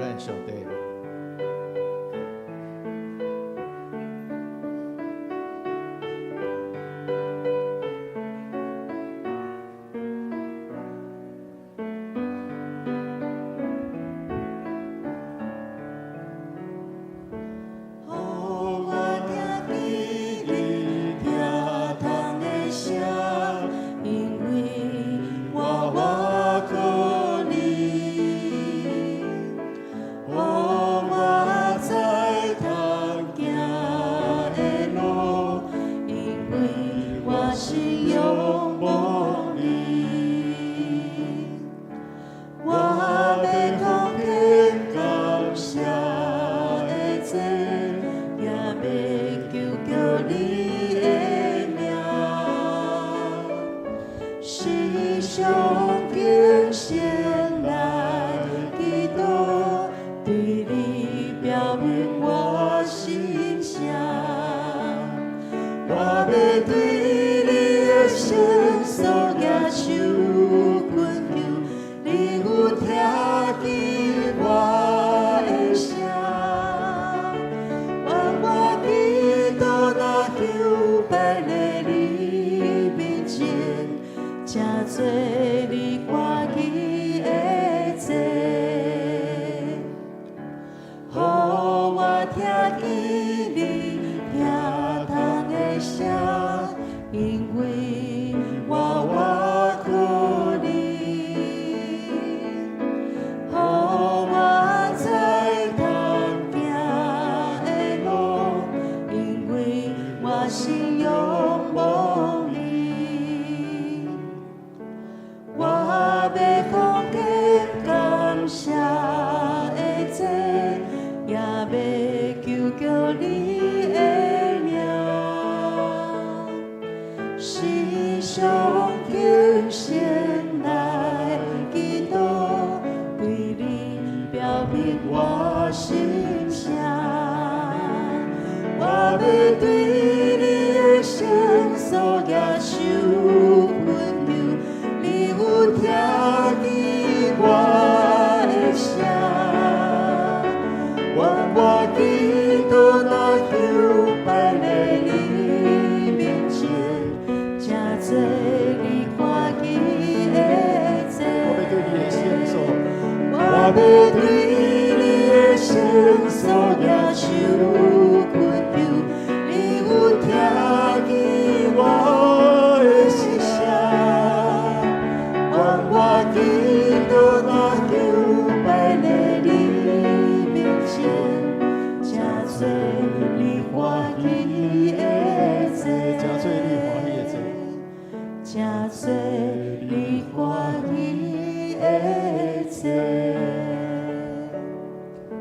咱上帝。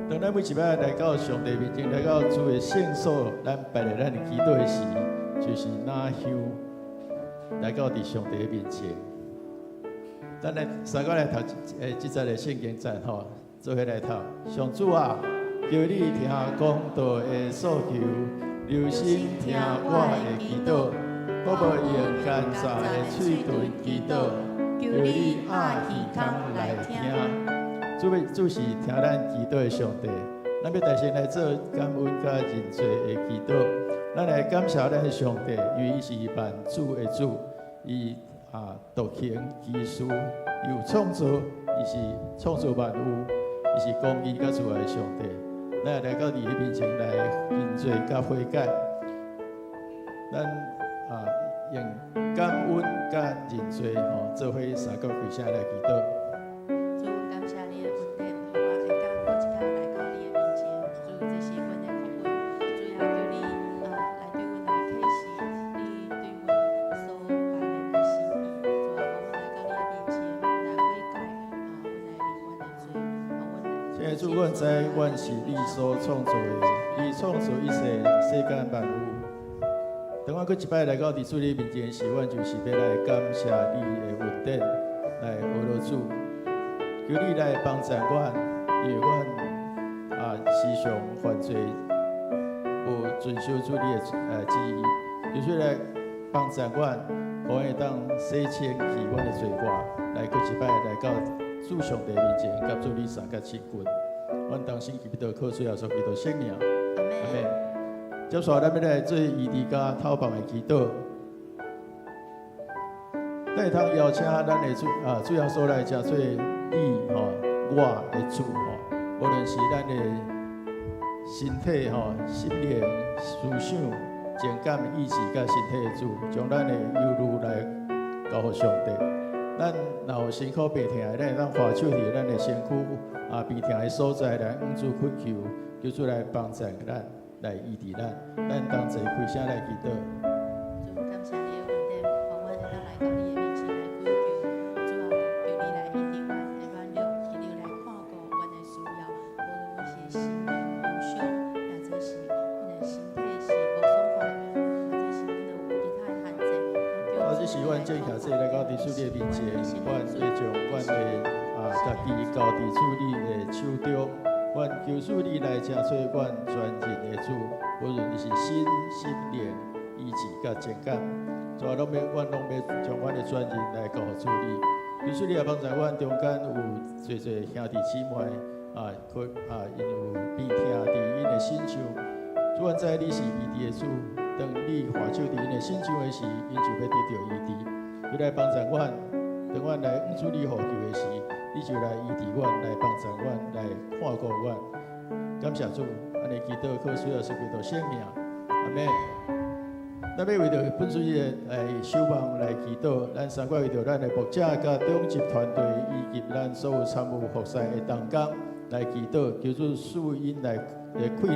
當咱每一擺來到上帝面前，來到主的聖所，咱拜咧咱的祈禱的時，就是拿香來到佇上帝的面前。咱來三個來讀這節的聖經節吼，做伙來讀。上主啊，求你聽公道的訴求，留心聽我的祈禱，閣無用乾燥的喙唇祈禱，求你掩耳孔來聽。主欲主是聽咱祈禱的上帝，咱欲大聲來做感恩佮認罪的祈禱。咱來感謝咱的上帝，因為伊是萬主的主，伊啊獨行奇事，伊有創造，伊是創造萬有，伊是公義佮慈愛的上帝。咱也來到伊面前來認罪佮悔改。咱啊用感恩佮認罪吼，做伙三個跪下來祈禱。主，感謝你的恩典，予我會當閣一擺來到你的面前。主，這是阮的福分。主啊，求你啊來對阮來啟示你對阮所排列的心意。主啊，予阮來到你的面前來悔改，啊，阮來認阮的罪，予阮。親愛的主，阮知阮是你所創造的，你創造一切世間萬有。當我閣一擺來到佇主你面前時，阮就是欲來感謝你的恩典，來學落主，求你來幫助阮，因為阮啊時常犯罪，無遵守主你的旨意，求主來幫助阮，予阮會當洗清去阮的罪過，來閣一擺來到主上帝面前，佮主你相佮親近。阮同心祈禱，靠主耶穌基督聖名。阿阿門。接下來，咱欲來做醫治佮透放的祈禱。咱會通邀請咱的主啊，主耶穌來成做你吼我的主吼，無論是咱的身體吼、心靈、思想、情感、意志佮身體的主，將咱的憂慮來交予上帝。咱若有身軀病痛的，咱會當划手佇咱的身軀啊病痛的所在來向主懇求，求主來幫助咱，來醫治咱。咱同齊開聲來祈禱。主，感謝你的恩典，予阮會當來到你的面前來懇求。主啊，求你來醫治阮的軟弱，求你來看顧阮的需要。無論阮是心靈憂傷，抑者是阮的身體是無爽快，或者是阮有其他的限制，啊，這時阮正徛這來到佇主你的面前，阮會將阮的啊家己交佇主你的手中。阮求主你來成做阮全人的主，無論你是身、心靈、意志佮情感，主啊，攏欲阮攏欲將阮的全人來交予主你。求主你也幫助阮中間有濟濟兄弟姊妹啊，佢啊𪜶有病痛佇𪜶的身上。主，阮知你是醫治的主，當你划手佇𪜶的身上的時，𪜶就欲得著醫治。求來幫助阮，當阮來向主你呼求的時，你就來醫治阮，來幫助阮，來看顧阮。感謝主，按呢祈禱靠主耶穌基督聖名，阿門。咱欲為著本主日來守望來祈禱，咱三個為著咱的牧者佮長執團隊以及咱所有參與服侍的同工來祈禱，求主賜𪜶來的氣力，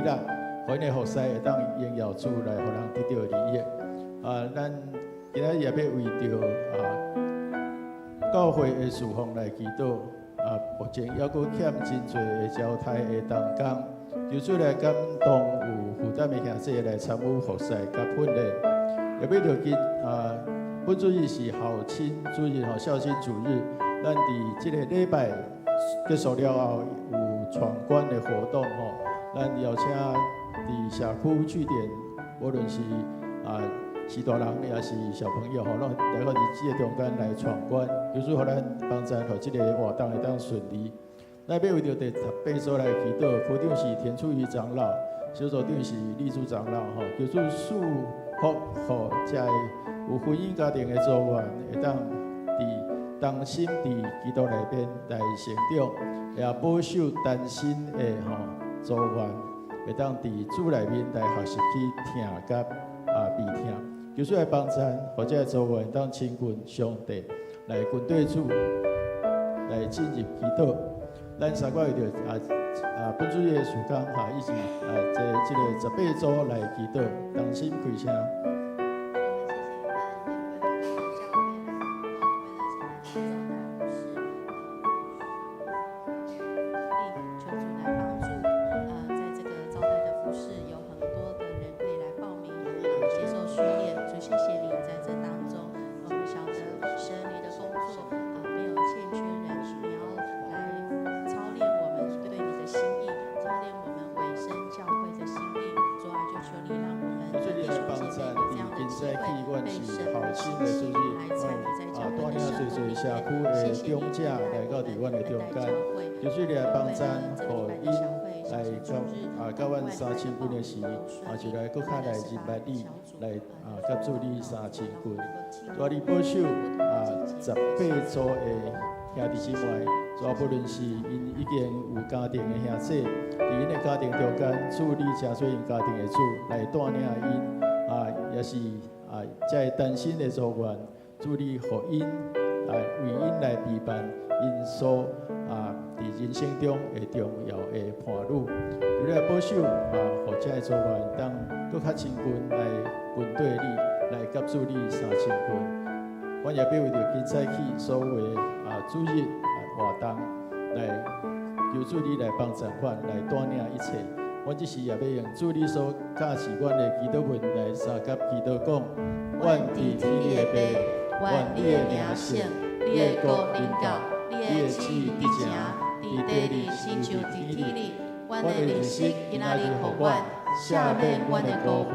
予𪜶的服侍會當榮耀主，來予人得著利益。啊，咱今仔日也欲為著啊教會的事奉來祈禱。啊，目前猶閣欠真濟的招待的同工，求主來感動有負擔的兄弟來參與服侍佮訓練。也欲著今啊，本主日是孝親主日吼，孝親主日，咱佇這個禮拜結束了後有闖關的活動吼，咱邀請佇社區據點，無論是啊是大人抑是小朋友吼，攏來到佇這個中間來闖關，求主予咱幫助，予這個活動會當順利。咱欲為著第十八組來祈禱，區長是田楚瑜長老，小組長是李主長老吼，求主賜福予這個有婚姻家庭的組員，會當佇同心佇基督內面來成長，也保守單身的吼組員，會當佇主內面來學習去疼佮啊被疼。求主來幫助，予這個組員當親近上帝，來跟綴主，來進入祈禱。咱三個為著啊啊本主日的事工哈，以及啊這這個十八組來祈禱，同心開聲。我們謝謝恩，也為了教會來禱告，為了現在的招待服侍，求主來幫助。在這個招待的服侍，有很多的人可以來報名，接受訓練。主，謝謝你在這當中，我們曉得神你的工作啊，沒有欠缺人，你要來操練我們對你的心意，操練我們委身教會的心意。主啊，就求你讓我們的弟兄姐妹有這樣的機會被神的心意來參與在教會的生活裡面。謝謝你來我們恩待教會，求主你來幫贊，予𪜶來佮啊，佮阮相親近的時，啊，就來閣較來認捌你，來啊，佮主你相親近。主啊，你保守啊十八組的兄弟姊妹，主啊，不論是𪜶已經有家庭的兄弟，佇𪜶的家庭中間，主你成做𪜶家庭的主，來帶領𪜶啊，也是啊，這個單身的組員，主你予𪜶來為𪜶來備辦𪜶所啊，佇人生中的重要的伴侶，求你來保守啊，予這個組員當閣較親近來跟綴你，來佮主你相親近。阮也欲為著今早起所有的啊主日活動，來求主你來幫助阮，來帶領一切。阮這時也欲用主你所教示阮的祈禱文來相佮祈禱講：阮佇天裡的父，願你的名聖，你的國臨到，你的旨意得成，佇地裡親像佇天裡。阮的糧食今仔日予阮，赦免阮的辜負，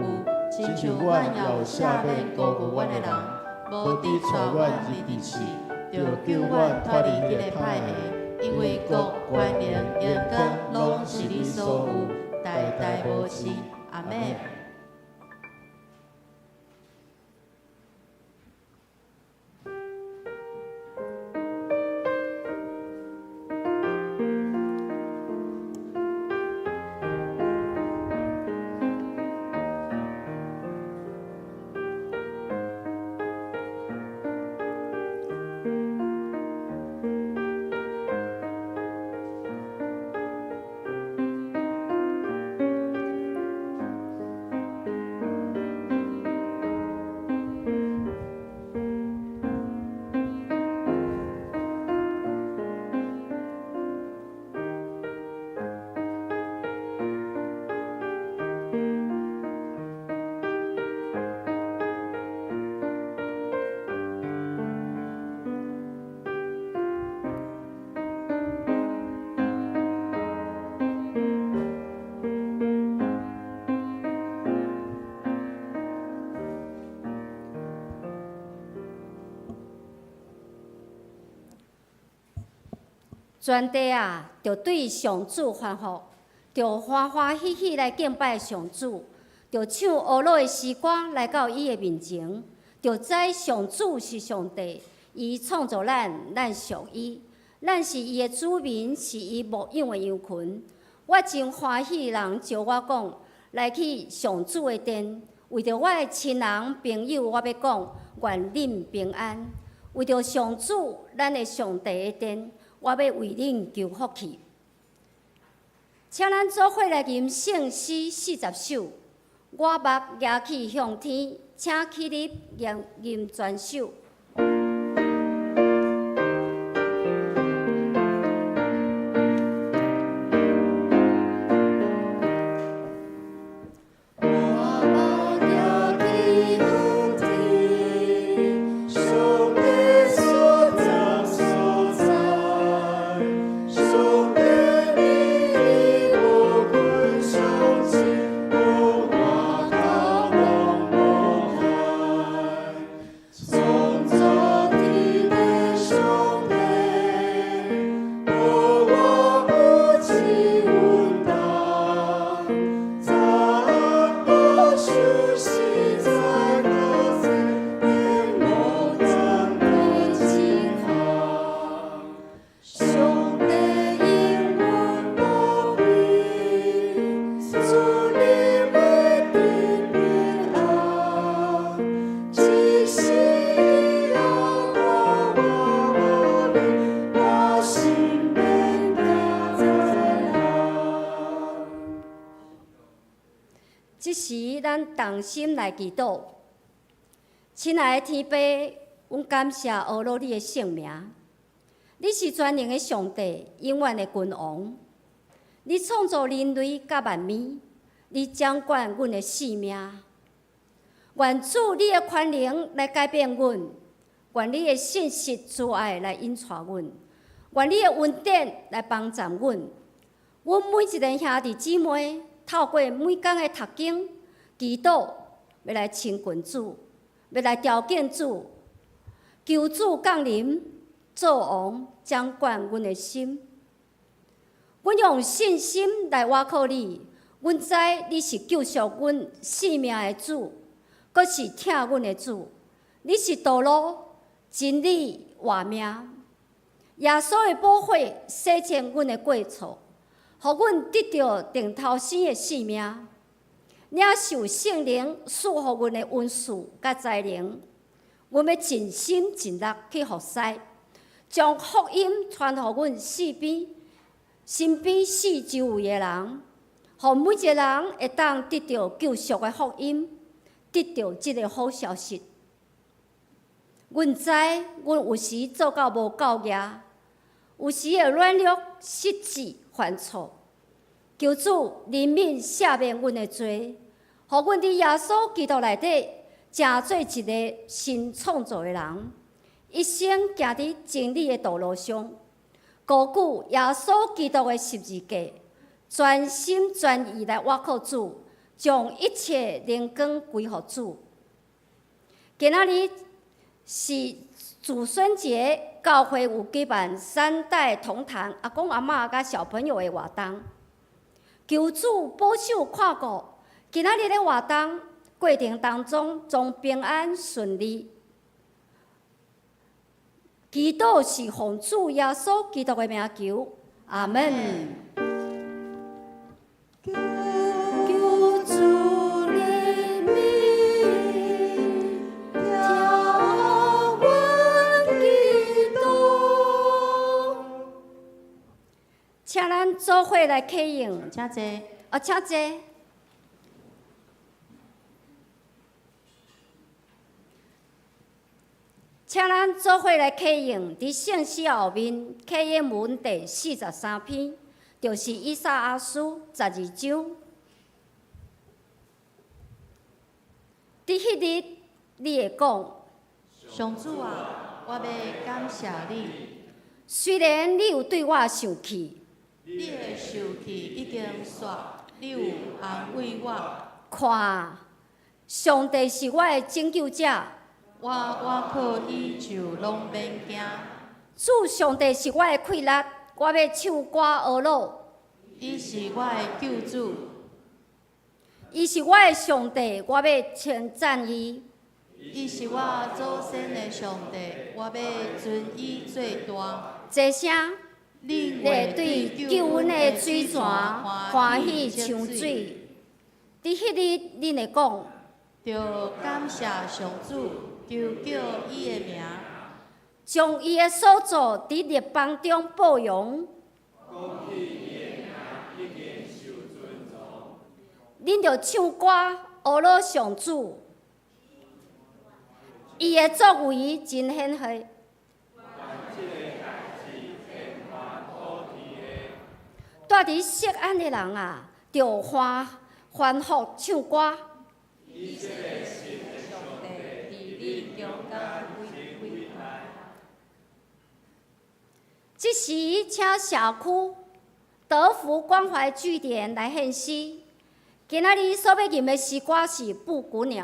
親像阮也有赦免辜負阮的人。無得帶阮入佇試，著救阮脫離彼个歹的。因為國、權能、榮光，攏是你所有，代代無盡。阿們。全地啊，著對上主歡呼，著歡歡喜喜來敬拜上主，著唱呵咾的詩歌來到伊的面前，著知上主是上帝，伊創造咱，咱屬伊，咱是伊的子民，是伊牧養的羊群。我真歡喜人招我講來去上主的殿，為著我的親人朋友，我欲講願恁平安。為著上主咱的上帝的殿，我欲為恁求福氣。請咱做伙來吟聖詩40首。我目舉起向天，請起立吟吟全首。這時，咱同心來祈禱。親愛的天父，阮感謝呵咾你的聖名。你是全能的上帝，永遠的君王。你創造人類佮萬物，你掌管阮的性命。願主你的權能來改變阮，願你的信實慈愛來引帶阮，願你的恩典來幫助阮。阮每一个兄弟姊妹，透過每工的讀經、祈禱，欲來親近主，欲來朝見主，求主降臨做王，掌管阮的心。阮用信心來倚靠你，阮知你是救贖阮性命的主，閣是疼阮的主。你是道路、真理、活命。耶穌的寶血洗淨阮的過錯，予阮得著重頭生的性命，領受聖靈賜予阮的恩賜佮才能。阮欲盡心盡力去服侍，將福音傳予阮四邊、身邊四周圍的人，予每一个人會當得著救贖的福音，得著這个好消息。阮知阮有時做到無夠額，有時會軟弱、失志、犯錯。求主憐憫赦免阮的罪，予阮佇耶穌基督內底，成做一个新創造的人，一生行佇真理的道路上，高舉耶穌基督的十字架，全心全意來倚靠主，將一切榮光歸予主。今仔日是子孫節，教會有舉辦三代同堂，阿公阿嬤佮小朋友的活動。求主保守看顧，今仔日的活動過程當中，總平安順利。祈禱是奉主耶穌基督的名求，阿門。求主憐憫，聽阮祈禱。請咱做伙來啟應，請坐。啊，請坐。請咱做伙來啟應，佇聖詩後面啟應文第43篇，就是以賽亞書12章。佇彼日，你會講：上主啊，我欲感謝你。雖然你有對我生氣，你的受氣已經煞，你有安慰我。看，上帝是我的拯救者。我倚靠伊就攏免驚。主上帝是我的氣力，我欲唱歌呵咾。伊是我的救主。伊是我的上帝，我欲稱讚伊。伊是我祖先的上帝，我欲尊伊做大。齊聲，恁會對救阮的水泉歡喜唱水。佇彼日，恁會講：著感謝上主，求叫伊的名，將伊的所做佇列邦中報揚。恁著唱歌呵咾上主，伊的作為真顯赫。住佇錫安的人啊，著歡歡呼唱歌。以色列上帝佇你中間偉大。這時，請社區德福關懷據點來獻詩。今仔日所欲吟的詩歌是《布谷鳥》。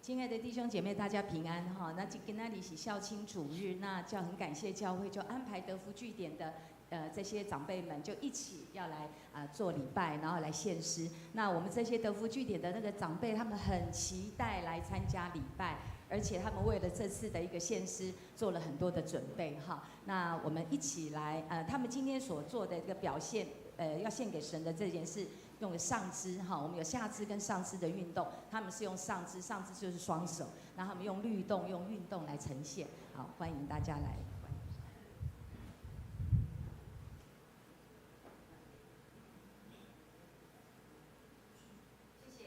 親愛的弟兄姐妹，大家平安哈！那今仔日是孝親主日，那就很感謝教會就安排德福據點的這些長輩們就一起要來啊做禮拜，然後來獻詩。那我們這些德福據點的那個長輩，他們很期待來參加禮拜，而且他們為了這次的一個獻詩做了很多的準備哈。那我們一起來，他們今天所做的一個表現，要獻給神的這件事。用上肢哈，我們有下肢跟上肢的運動，他們是用上肢，上肢就是雙手，然後他們用律動、用運動來呈現。好，歡迎大家來。謝謝。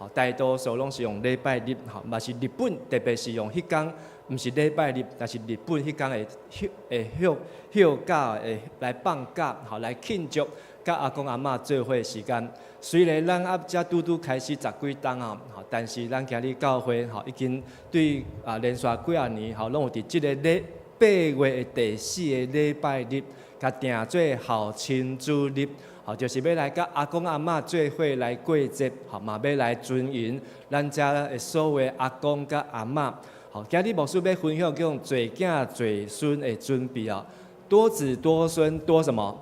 吼，大多數攏是用禮拜日，吼，嘛是日本特別是用彼工，毋是禮拜日，但是日本彼工會休會休休假會來放假，吼，來慶祝佮阿公阿嬤做伙時間。雖然咱猶才拄拄開始十幾冬啊，吼，但是咱今日教會吼已經對啊連續幾仔年吼，攏有佇這个禮8月的第四个禮拜日，共定做孝親主日，吼，就是欲來佮阿公阿嬤做伙來過節，吼，嘛欲來尊榮咱遮的所有阿公佮阿嬤。好，今日牧師欲分享叫濟囝濟孫的準備哦，多子多孫多什麼？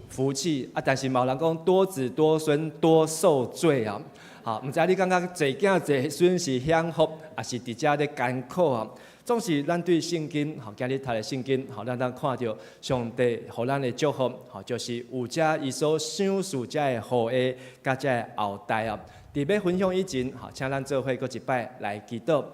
福氣啊！但是嘛有人講多子多孫多受罪啊！好，毋知你感覺濟囝濟孫是享福，抑是佇遮咧艱苦啊？總是咱對聖經，吼，今日讀的聖經，吼，咱通看著上帝予咱的祝福，吼，就是有遮伊所賞賜遮的後裔，佮遮的後代啊。佇欲分享以前，吼，請咱做伙閣一擺來祈禱。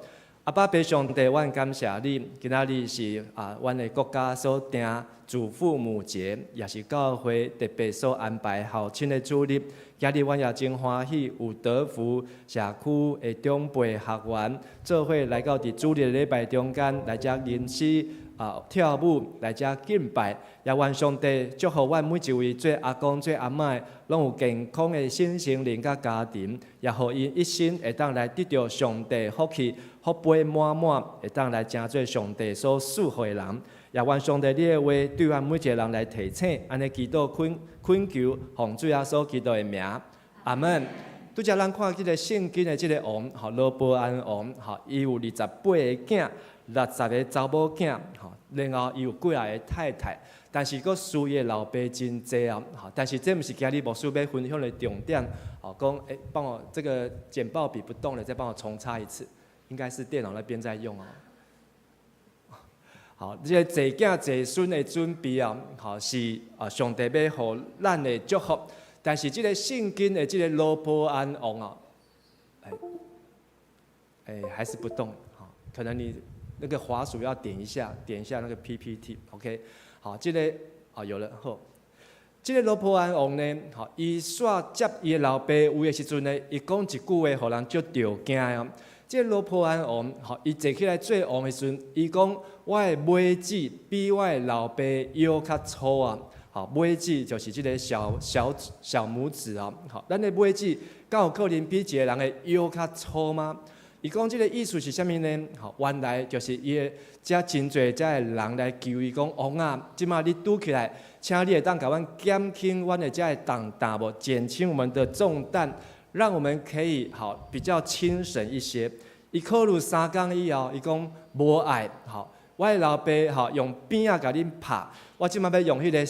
阿爸父上帝，阮感謝你，今仔日是啊，阮的國家所定祖父母節，也是教會特別所安排孝親的主日。今日阮也真歡喜，有德福社區的長輩學員做伙來到佇主日禮拜中間來遮吟詩啊跳舞，來遮敬拜。也願上帝祝福阮每一位做阿公做阿嬤的，攏有健康的身心靈佮家庭，也予𪜶一生會當來得著上帝福氣，福杯滿滿，會當來成做上帝所賜福的人。也願上帝你的話對阮每一个人來提醒，按呢祈禱懇懇求，奉主耶穌基督的名，阿門。拄才咱看這个聖經的這个王，吼羅波安王，吼伊有28個囝，60個查某囝，吼然後伊有幾仔個太太，但是閣輸伊的老爸真濟啊，吼但是這毋是今日牧師欲分享的重點，吼講，欸，幫我這個簡報筆不動了，再幫我重插一次，應該是電腦那邊在用哦。好，這个濟囝濟孫的準備啊，吼是啊，上帝欲予咱的祝福。但是這个聖經的這个羅波安王啊，欸，欸，還是不動，好，可能你那個滑鼠要點一下，點一下那個 PPT，OK，好，這個啊有了，好，這个羅波安王呢，吼，伊煞接伊的老爸位的時陣呢，伊講一句話，予人足著驚的。這个羅波安王，吼，伊坐起來做王的時陣，伊講我的尾指比我的老爸腰較粗啊！吼，尾指就是這个小小小拇指啊！吼，咱的尾指敢有可能比一个人的腰較粗嗎？伊講這个意思是啥物呢？吼，原來就是伊的遮真濟遮的人來求伊講，王啊，這馬你拄起來，請你會當共阮減輕阮的遮的重擔無？減輕我們的重擔。讓我們可以好比較輕省一些。伊考慮三工以後，伊講無愛，吼，我的老爸吼用鞭仔共恁拍，我這馬欲用彼个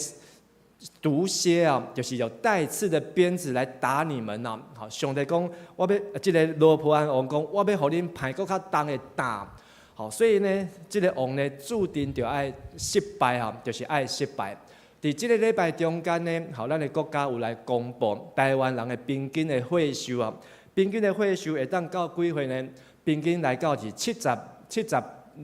毒蠍啊，就是有帶刺的鞭子來打你們啊。吼，上帝講，我欲這个羅波安王講，我欲予恁攀閣較重的擔。吼，所以呢，這个王呢，注定就愛失敗啊，就是愛失敗。佇這个禮拜中間呢，吼，咱的國家有來公布台灣人的平均的歲壽啊，平均的歲壽會當到幾歲呢？平均來到是76、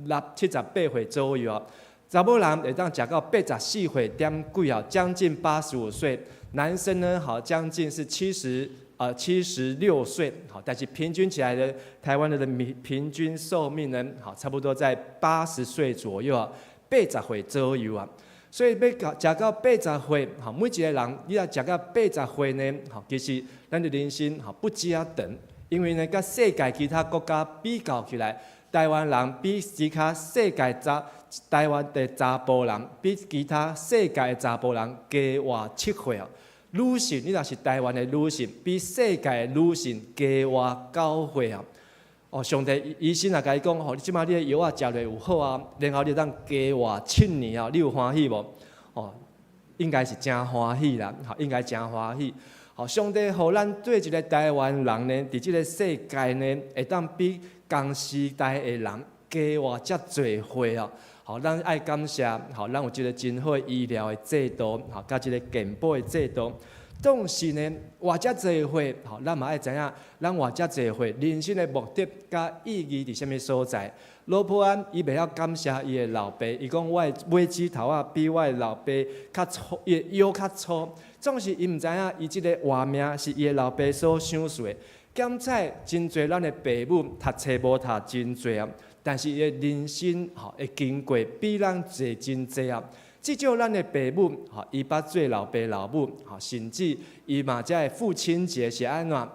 78歲左右啊。查某人會當食到84歲點幾啊，將近85歲。男生呢，好，將近是76歲。好，但是平均起來的台灣的人平均壽命呢，好，差不多在80歲左右啊，80歲左右啊。所以欲到食到八十歲，吼，每一个人你若食到八十歲呢，吼，其實咱的人生吼不只長，因為呢，佮世界其他國家比較起來，台灣人比其他世界查台灣的查埔人比其他世界的查埔人加活7歲哦。女性，你若是台灣的女性，比世界的女性加活9歲啊！哦，上帝醫生也共伊講，吼，你這馬你的藥仔食落有好啊，然後你會當加活7年啊，你有歡喜無？哦，應該是誠歡喜啦，吼，應該誠歡喜。吼，上帝予咱做一个台灣人呢，佇這个世界呢，會當比仝時代的人加活遮濟歲哦。吼，咱愛感謝，吼，咱有這个真好的醫療的制度，吼，佮這个健保的制度。總是呢，活遮濟歲，吼，咱嘛愛知影，咱活遮濟歲，人生的目的佮意義佇啥物所在？羅波安伊袂曉感謝伊的老爸，伊講我的尾指頭仔比我的老爸較粗，伊的腰較粗。總是伊毋知影，伊這个活命是伊的老爸所賞賜的。檢采真濟咱的爸母讀冊無讀真濟啊，但是伊的人生吼會經過比咱濟真濟啊。至少咱的爸母吼，伊捌做老爸老母吼，甚至伊嘛才會父親節是按怎？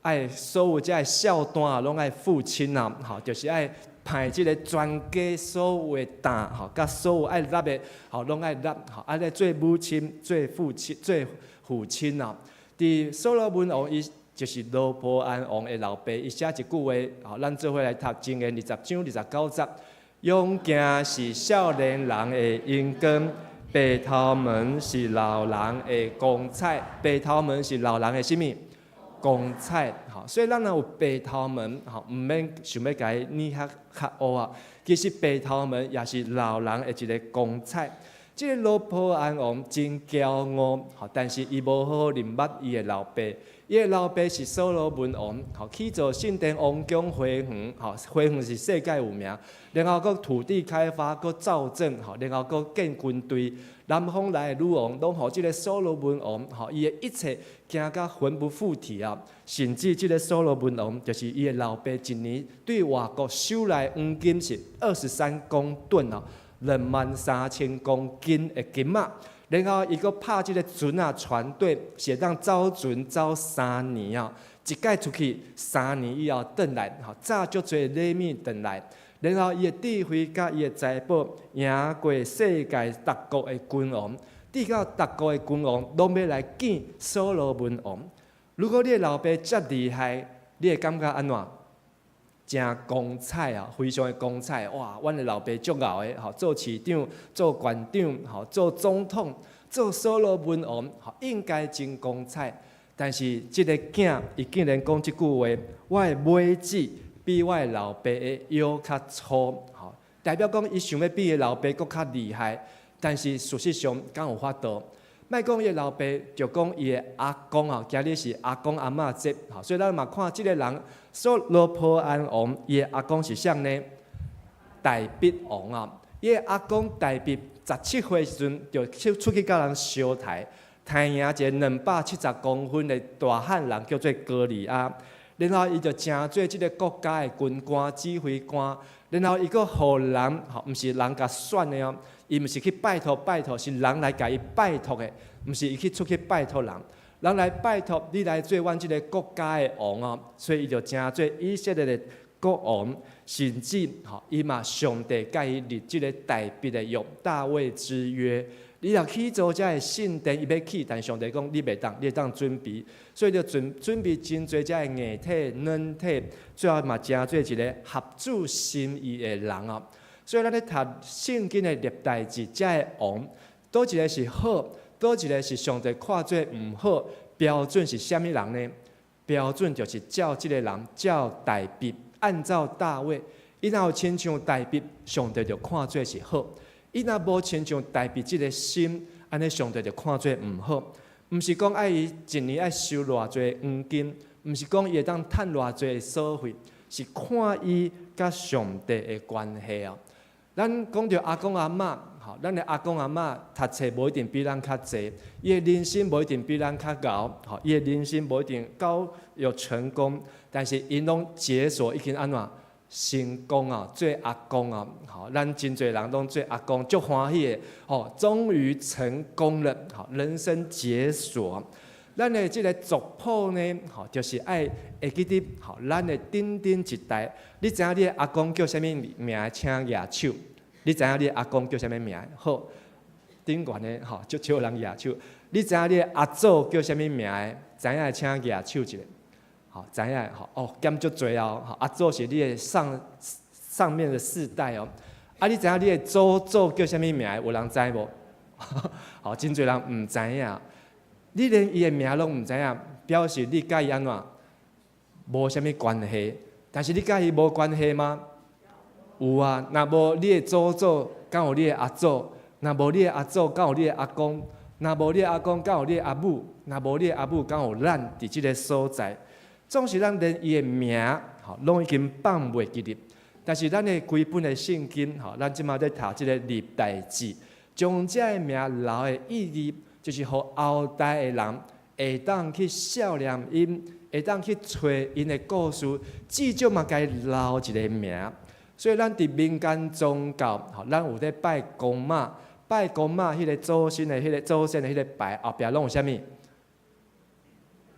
愛所有這个孝單啊，攏愛付清啊，吼，就是愛派這个全家所有的擔吼，佮所有愛納的吼，攏愛納吼，按呢做母親、做父親、做父親啊。佇所羅門王伊就是羅波安王的老爸，伊寫一句話，吼，咱做伙來讀箴言20章29節。勇健是少年人的榮光，白頭毛是老人的光彩。白頭毛是老人的啥物？光彩。吼，所以咱若有白頭毛，吼，毋免想欲共伊染較較烏啊。其實白頭毛也是老人的一个光彩。這个羅波安王真驕傲，吼，但是伊無好好認捌伊的老爸。伊的老爸是所羅門王，吼，起造聖殿、王宮、花園，吼，花園是世界有名。然後閣土地開發，閣造鎮，吼，然後閣建軍隊。南方來的女王，攏予這个所羅門王，吼，伊的一切驚甲魂不附體啊！甚至這个所羅門王，就是伊的老爸，一年對外國收來黃金是23公噸哦。23,000公斤的金仔，然後伊閣拍這个船仔，船隊是會當走船走三年啊，一擺出去三年以後轉來，吼，載足濟禮物轉來，然後伊的智慧佮伊的財寶贏過世界逐國的君王，直到逐國的君王攏欲來見所羅門王。如果你的老爸遮厲害，你會感覺按怎？誠光彩啊，非常的光彩！哇，阮的老爸足𠢕的，吼，做市長、做縣長、吼，做總統、做所羅門王，吼，應該真光彩。但是這个囝，伊竟然講這句話：我的尾指比我的老爸的腰較粗，吼，代表講伊想欲比伊老爸閣較厲害。但是事實上，敢有法度？莫講伊的老爸，就講伊的阿公啊，今日是阿公阿嬤節，吼，所以咱嘛看這个人，所羅波安王，伊的阿公是啥呢？大衛王啊，伊的阿公大衛17歲時陣就出去佮人相刣，刣贏一个270公分的大漢人，叫做歌利亞，然後伊就成做這个國家的軍官、指揮官，然後伊閣予人，吼，毋是人共選的哦。伊毋是去拜託拜託，是人來共伊拜託的，毋是伊去出去拜託人。人來拜託你來做阮這个國家的王哦，所以伊就成做以色列的國王，甚至吼，伊嘛上帝共伊立這个大衛的約，大衛之約。你若起造這个聖殿，伊欲起，但上帝講你袂當，你會當準備，所以就準備真濟這个硬體、軟體，最後嘛成做一个合主心意的人哦。所以咱咧讀聖經的歷代志，這个王，佗一个是好，佗一个是上帝看做毋好，標準是啥物人呢？標準就是照這个人，照大衛，按照大衛，伊若有親像大衛，上帝就看做是好；伊若無親像大衛這个心，按呢上帝就看做毋好。毋是講愛伊一年愛收偌濟黃金，毋是講伊會當趁偌濟所費，是看伊佮上帝的關係哦。咱講著阿公阿嬤，吼，咱的阿公阿嬤讀冊無一定比咱較濟，伊的人生無一定比咱較𠢕，吼，伊的人生無一定夠有成功，但是𪜶攏解鎖已經按怎成功啊，做阿公啊，吼，咱真濟人攏做阿公，足歡喜的，吼，終於成功了，吼，人生解鎖。咱的這个族譜呢，吼，就是愛會記得，吼，咱的頂頂一代。你知影你的阿公叫啥物名？請舉手。你知影你的阿公叫啥物名？好，頂懸的吼，足少人舉手。你知影你的阿祖叫啥物名？知影的請舉手一下。吼，知影吼，哦，減足濟哦。吼，阿祖是你的上上面的世代哦。啊，你知影你的祖祖叫啥物名？有人知無？吼，真濟人毋知影。你連伊的名攏毋知影，表示你佮伊按怎無啥物關係。但是你佮伊無關係嗎？有啊，若無你的祖祖，敢有你的阿祖？若無你的阿祖，敢有你的阿公？若無你的阿公，敢有你的阿母？若無你的阿母，敢有咱佇這个所在？總是咱連伊的名，吼，攏已經放袂記得。但是咱的規本的聖經，吼，咱這馬咧讀這个歷代志，將這个名留的意義，就是予後代的人會當去孝念𪜶，會當去揣𪜶的故事，至少嘛共伊留一个名。所以咱佇民間宗教，吼，咱有咧拜公媽，拜公媽彼个祖先的彼个祖先的彼个牌後壁攏有啥物？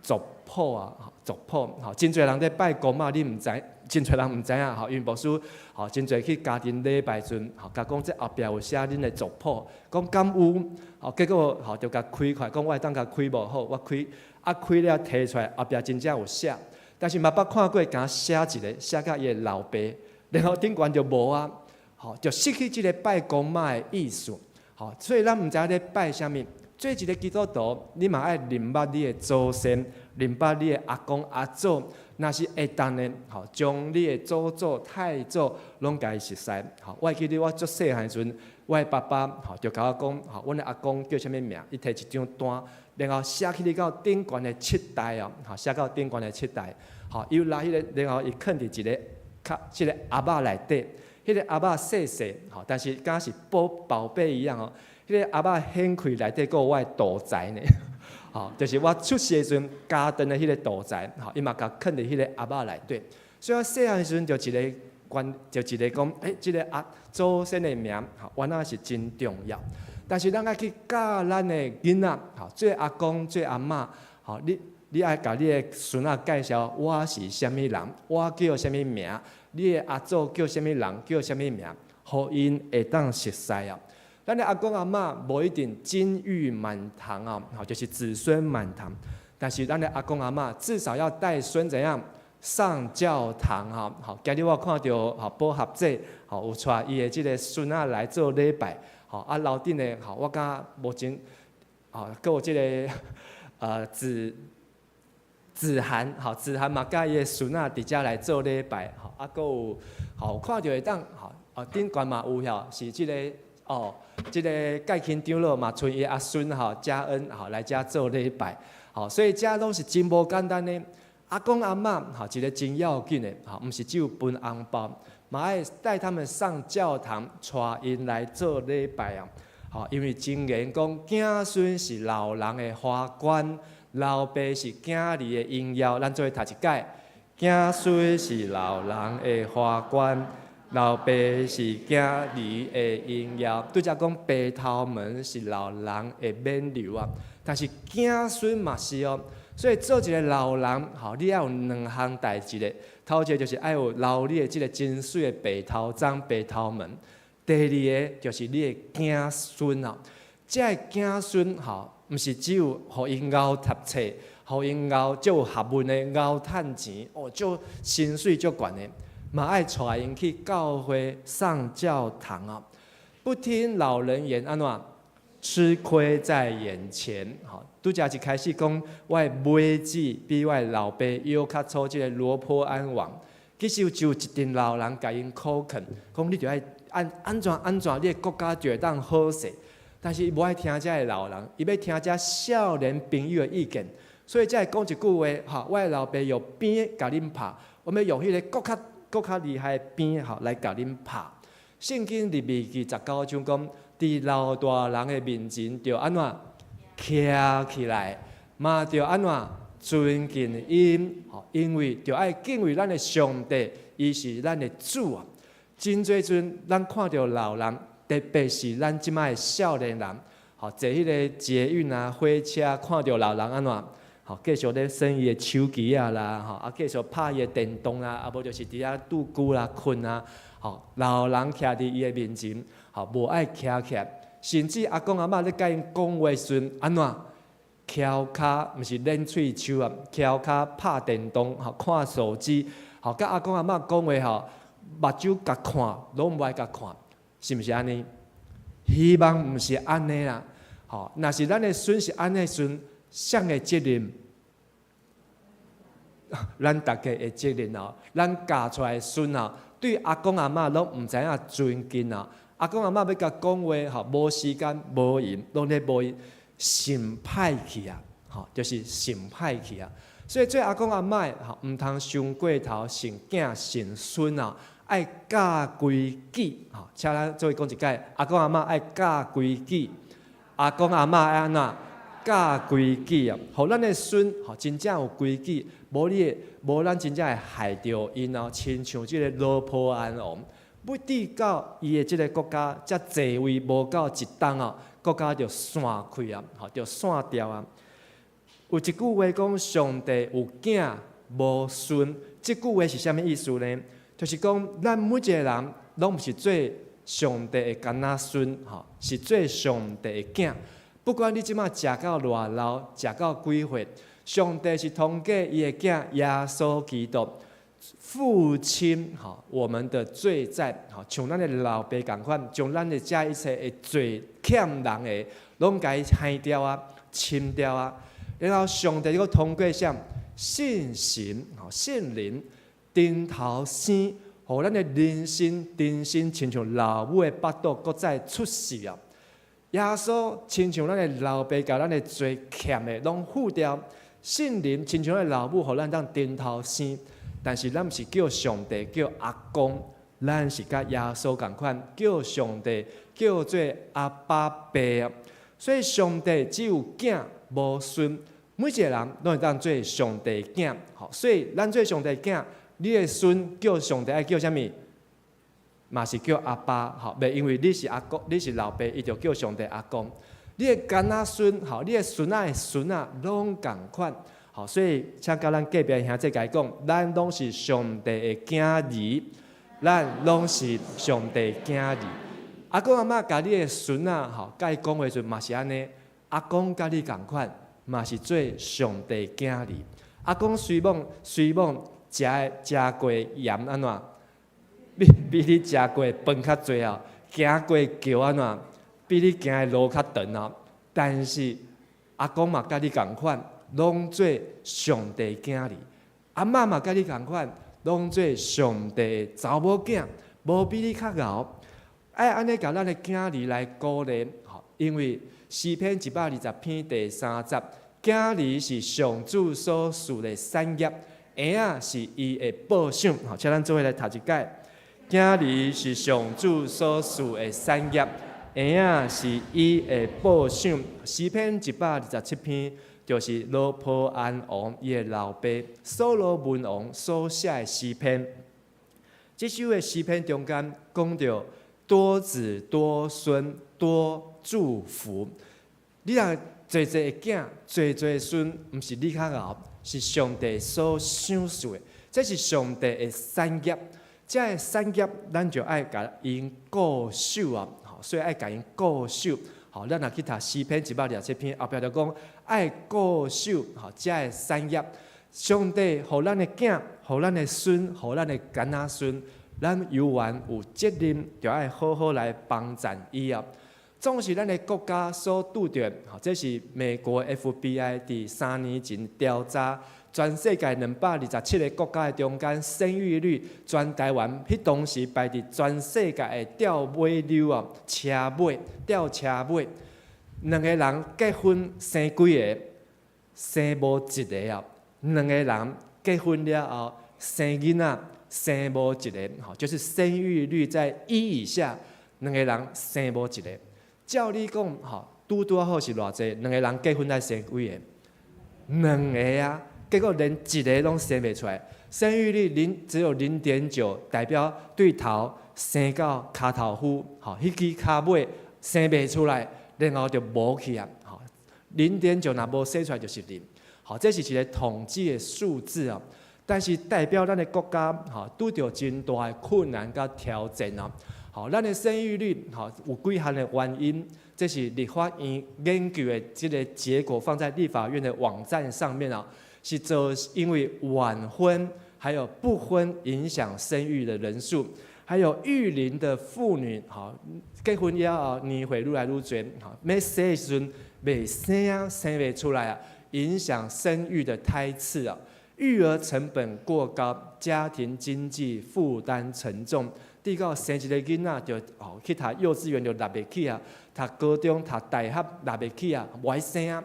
族譜啊，族譜，吼，真濟人咧拜公媽，你毋知，真濟人毋知影，吼，因為牧師，吼，真濟去家庭禮拜陣，吼，共講這後壁有寫恁的族譜，講敢有，吼，結果吼就共開開，講我會當共開無好，我開，啊開了提出來，後壁真正有寫，但是嘛捌看過，敢寫一个，寫甲伊的老爸，然後頂懸就無啊，吼，就失去這个拜公媽的意思，吼，所以咱毋知影咧拜啥物。做一个基督徒，你嘛愛認捌你的祖先，認捌你的阿公阿祖，若是會當的，吼，將你的祖祖太祖攏共伊熟似。吼，我會記得我足細漢時陣，我的爸爸吼就共我講，吼，阮的阿公叫啥物名，伊提一張單，然後寫起來到頂懸的七代哦，吼，寫到頂懸的七代，吼，伊有拿彼个，然後伊囥佇一个較這个盒仔內底，彼个盒仔細細，吼，但是敢是寶寶貝一樣哦。彼个盒仔掀開內底，閣有我的肚臍呢，吼，就是我出世的時陣家長的彼个肚臍，吼，伊嘛共囥佇彼个盒仔內底。所以我細漢時陣就一个觀，就一个講，欸，這个阿祖先的名，吼，原來是真重要。但是咱愛去教咱的囡仔，吼，做阿公做阿嬤，吼，你愛共你的孫仔介紹我是啥物人，我叫啥物名，你的阿祖叫啥物人，叫啥物名，予𪜶會當熟似啊。咱的阿公阿嬤無一定金玉滿堂啊，吼，就是子孫滿堂。但是咱的阿公阿嬤至少要帶孫怎樣上教堂哈。好，今日我看著吼寶合姐吼有帶伊的這个孫仔來做禮拜，吼啊樓頂的吼我感覺目前吼閣有這个子子涵，吼子涵嘛佮伊的孫仔佇遮來做禮拜，吼啊閣有吼看著會當吼啊頂懸嘛有吼是這个。哦，這个蓋钦長老嘛，𤆬伊阿孫吼嘉恩吼來遮做禮拜，吼，所以遮攏是真無簡單的。阿公阿嬤吼，一个真要緊的，吼，毋是只有分紅包，嘛愛帶他們上教堂，帶𪜶來做禮拜啊。吼，因為箴言講，子孫是老人的華冠，老爸是囝兒的榮耀。咱做伙讀一擺，子孫是老人的華冠。老爸是囝兒的榮耀，拄才講白頭門是老人的勉勵啊，但是子孫嘛是哦，所以做一个老人，吼，你愛有兩項代誌的，頭一个就是愛有留你的這个真媠的白頭鬃、白頭毛，第二个就是你的子孫啊，這个子孫吼，毋是只有予𪜶𠢕讀冊，予𪜶𠢕足有學問的，𠢕趁錢，哦，足薪水足懸的。嘛愛帶𪜶去教會上教堂啊！不聽老人言，按怎吃虧在眼前。吼，拄才一開始講，我的尾子比我的老爸腰較粗，這个羅波安王，其實就有一陣老人共𪜶苦勸，講你著愛按按怎按怎，你的國家就會當好勢。但是伊無愛聽遮个老人，伊欲聽遮少年朋友的意見，所以才會講一句話，吼，我的老爸用鞭共恁拍，我欲用彼个閣較閣較厲害的鞭吼來共恁拍。聖經利未記19章講，佇老大人的面前著按怎徛起來，嘛著按怎尊敬𪜶，吼，因為著愛敬畏咱的上帝，伊是咱的主啊。真濟陣，咱看著老人，特別是咱這擺的少年人，吼，坐彼个捷運啊、火車，看著老人按怎？吼，繼續咧耍伊的手機仔啦，吼，啊，繼續拍伊的電動啦，啊無就是佇遐拄久啦、睏啊，吼，老人徛佇伊的面前，吼，無愛徛起來，甚至阿公阿嬤咧共𪜶講話時陣，按怎？翹跤，毋是練喙鬚啊，翹跤拍電動，吼，看手機，吼，佮阿公阿嬤講話吼，目睭共看，攏無愛共看，是毋是按呢？希望毋是按呢啦，吼，若是咱的孫是按呢時陣，誰的責任？咱逐家的責任哦，咱教出來的孫哦，對阿公阿嬤攏毋知影尊敬哦。阿公阿嬤欲共講話吼，無時間無閒，攏咧無閒，心歹去啊，吼，就是心歹去啊。所以做阿公阿嬤吼，毋通傷過頭，順囝順孫啊，愛教規矩吼。請咱做伙講一擺，阿公阿嬤愛教規矩，阿公阿嬤愛按怎教規矩啊，予咱的孫吼真正有規矩，無你會，無咱真正會害著𪜶哦，親像這个羅波安王，欲直到伊的這个國家才坐位無夠一冬哦，國家就散開啊，吼就散掉啊。有一句話講，上帝有囝無孫，這句話是啥物意思呢？就是講咱每一个人攏毋是做上帝的囡仔孫，吼，是做上帝的囝。不管你這馬食到偌老，食到幾歲，上帝是通過伊的囝耶穌基督付清吼我們的罪債，吼像咱的老爸仝款，將咱的這一切的罪欠人的，攏共伊還掉啊，清掉啊。然後上帝閣通過啥？聖神吼聖靈重頭生，予咱的人生重新親像老母的腹肚，閣再出世啊！耶穌親像咱的老爸，共咱的罪欠的攏付掉，聖靈親像咱的老母，予咱當重頭生。但是咱毋是叫上帝叫阿公，咱是佮耶穌仝款，叫上帝叫做阿爸爸啊。所以上帝只有囝無孫，每一个人攏會當做上帝囝。吼，所以咱做上帝囝，你的孫叫上帝愛叫啥物？嘛是叫阿爸，吼，袂因為你是阿公，你是老爸，伊就叫上帝阿公。你的囡仔孫，吼，你的孫仔的孫仔，攏仝款，吼，所以請佮咱隔壁兄弟共伊講，咱攏是上帝的囝兒，咱攏是上帝囝兒。阿公阿嬤共你的孫仔，吼，共伊講話時陣嘛是按呢，阿公佮你仝款，嘛是做上帝囝兒。阿公雖罔雖罔食食過鹽按怎？比你食過飯較濟哦，行過橋按怎？比你行的路較長哦。但是阿公嘛佮你仝款，攏做上帝囝兒。阿嬤嘛佮你仝款，攏做上帝的查某囝，無比你較𠢕。愛按呢共咱的囝兒來鼓勵，吼，因為詩篇120篇第三節，囝兒是上主所賜的產業，嬰仔是伊的報賞。吼，請咱做伙來讀一擺。囝兒是上主所賜的產業，嬰仔是伊的報賞。詩篇127篇就是羅波安王伊的老爸所羅門王所寫的詩篇。這首的詩篇中間講著多子多孫多祝福。你若濟濟的囝，濟濟的孫，毋是你較𠢕，是上帝所賞賜的，這是上帝的產業。這个產業，咱就愛共𪜶固守啊，所以愛共𪜶固守。吼，咱若去讀詩篇127篇，後壁就講愛固守，吼，這个產業。上帝予咱的囝，予咱的孫，予咱的囡仔孫，咱猶原有責任，著愛好好來幫贊伊啊。總是咱的國家所拄著，吼，這是美國 FBI 佇3年前調查。全世界227個國家的中間，生育率全台灣彼當時排佇全世界的吊尾溜啊，車尾吊車尾。兩個人結婚生幾个？生無一個啊！兩個人結婚了後生囡仔，生無一個，吼，就是生育率在一以下，兩個人生無一個。照理講，吼，拄拄好是偌濟？兩個人結婚愛生幾个？兩個啊！結果連一個攏生袂出來，生育率零只有0.9，代表對頭生到跤頭趺，吼，彼支跤尾生袂出來，然後就無去啊，吼，0.9若無生出來就是零，好，這是一個統計的數字啊，但是代表咱的國家，吼，拄著真大的困難佮挑戰啊，好，咱的生育率，吼，有幾項的原因，這是立法院研究的這个結果，放在立法院的網站上面啊。是做因為晚婚還有不婚影響生育的人數，還有育齡的婦女，吼，結婚了後年歲愈來愈濟，吼，欲生的時陣袂生啊，生袂出來啊，影響生育的胎次啊，育兒成本過高，家庭經濟負擔沉重，直到生一个囡仔就哦去讀幼稚園就納袂起啊，讀高中讀大學納袂起啊，無愛生啊。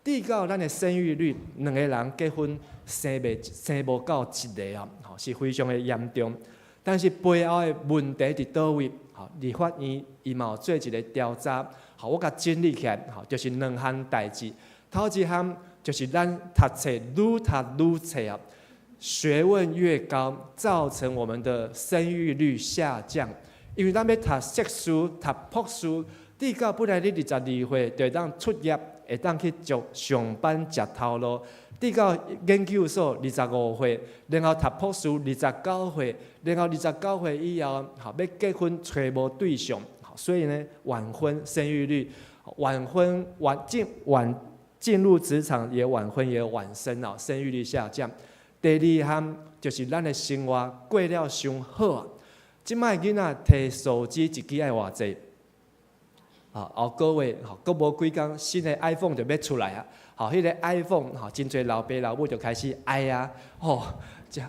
直到咱的生育率，兩个人結婚生袂生無夠一个啊，吼是非常的嚴重。但是背後的問題佇佗位？吼，立法院伊嘛有做一个調查，吼，我共整理起來，吼，就是兩項代誌。頭一項就是咱讀冊愈讀愈冊啊，學問越高，造成我們的生育率下降。因為咱欲讀碩士、讀博士，直到本來你22歲就會當出業，會當去做上班食頭路。直到研究所25歲，然後讀博士29歲，然後29歲以後，吼欲結婚揣無對象，所以呢，晚婚生育率，晚婚晚進晚進入職場也晚婚也晚生啊，生育率下降。第二項就是咱的生活過了傷好啊，這擺囡仔提手機一支愛偌濟？啊，後個月吼，閣無幾工，新的 iPhone 就欲出來啊！吼，彼個 iPhone 吼，真濟老爸老母就開始哀啊！吼，這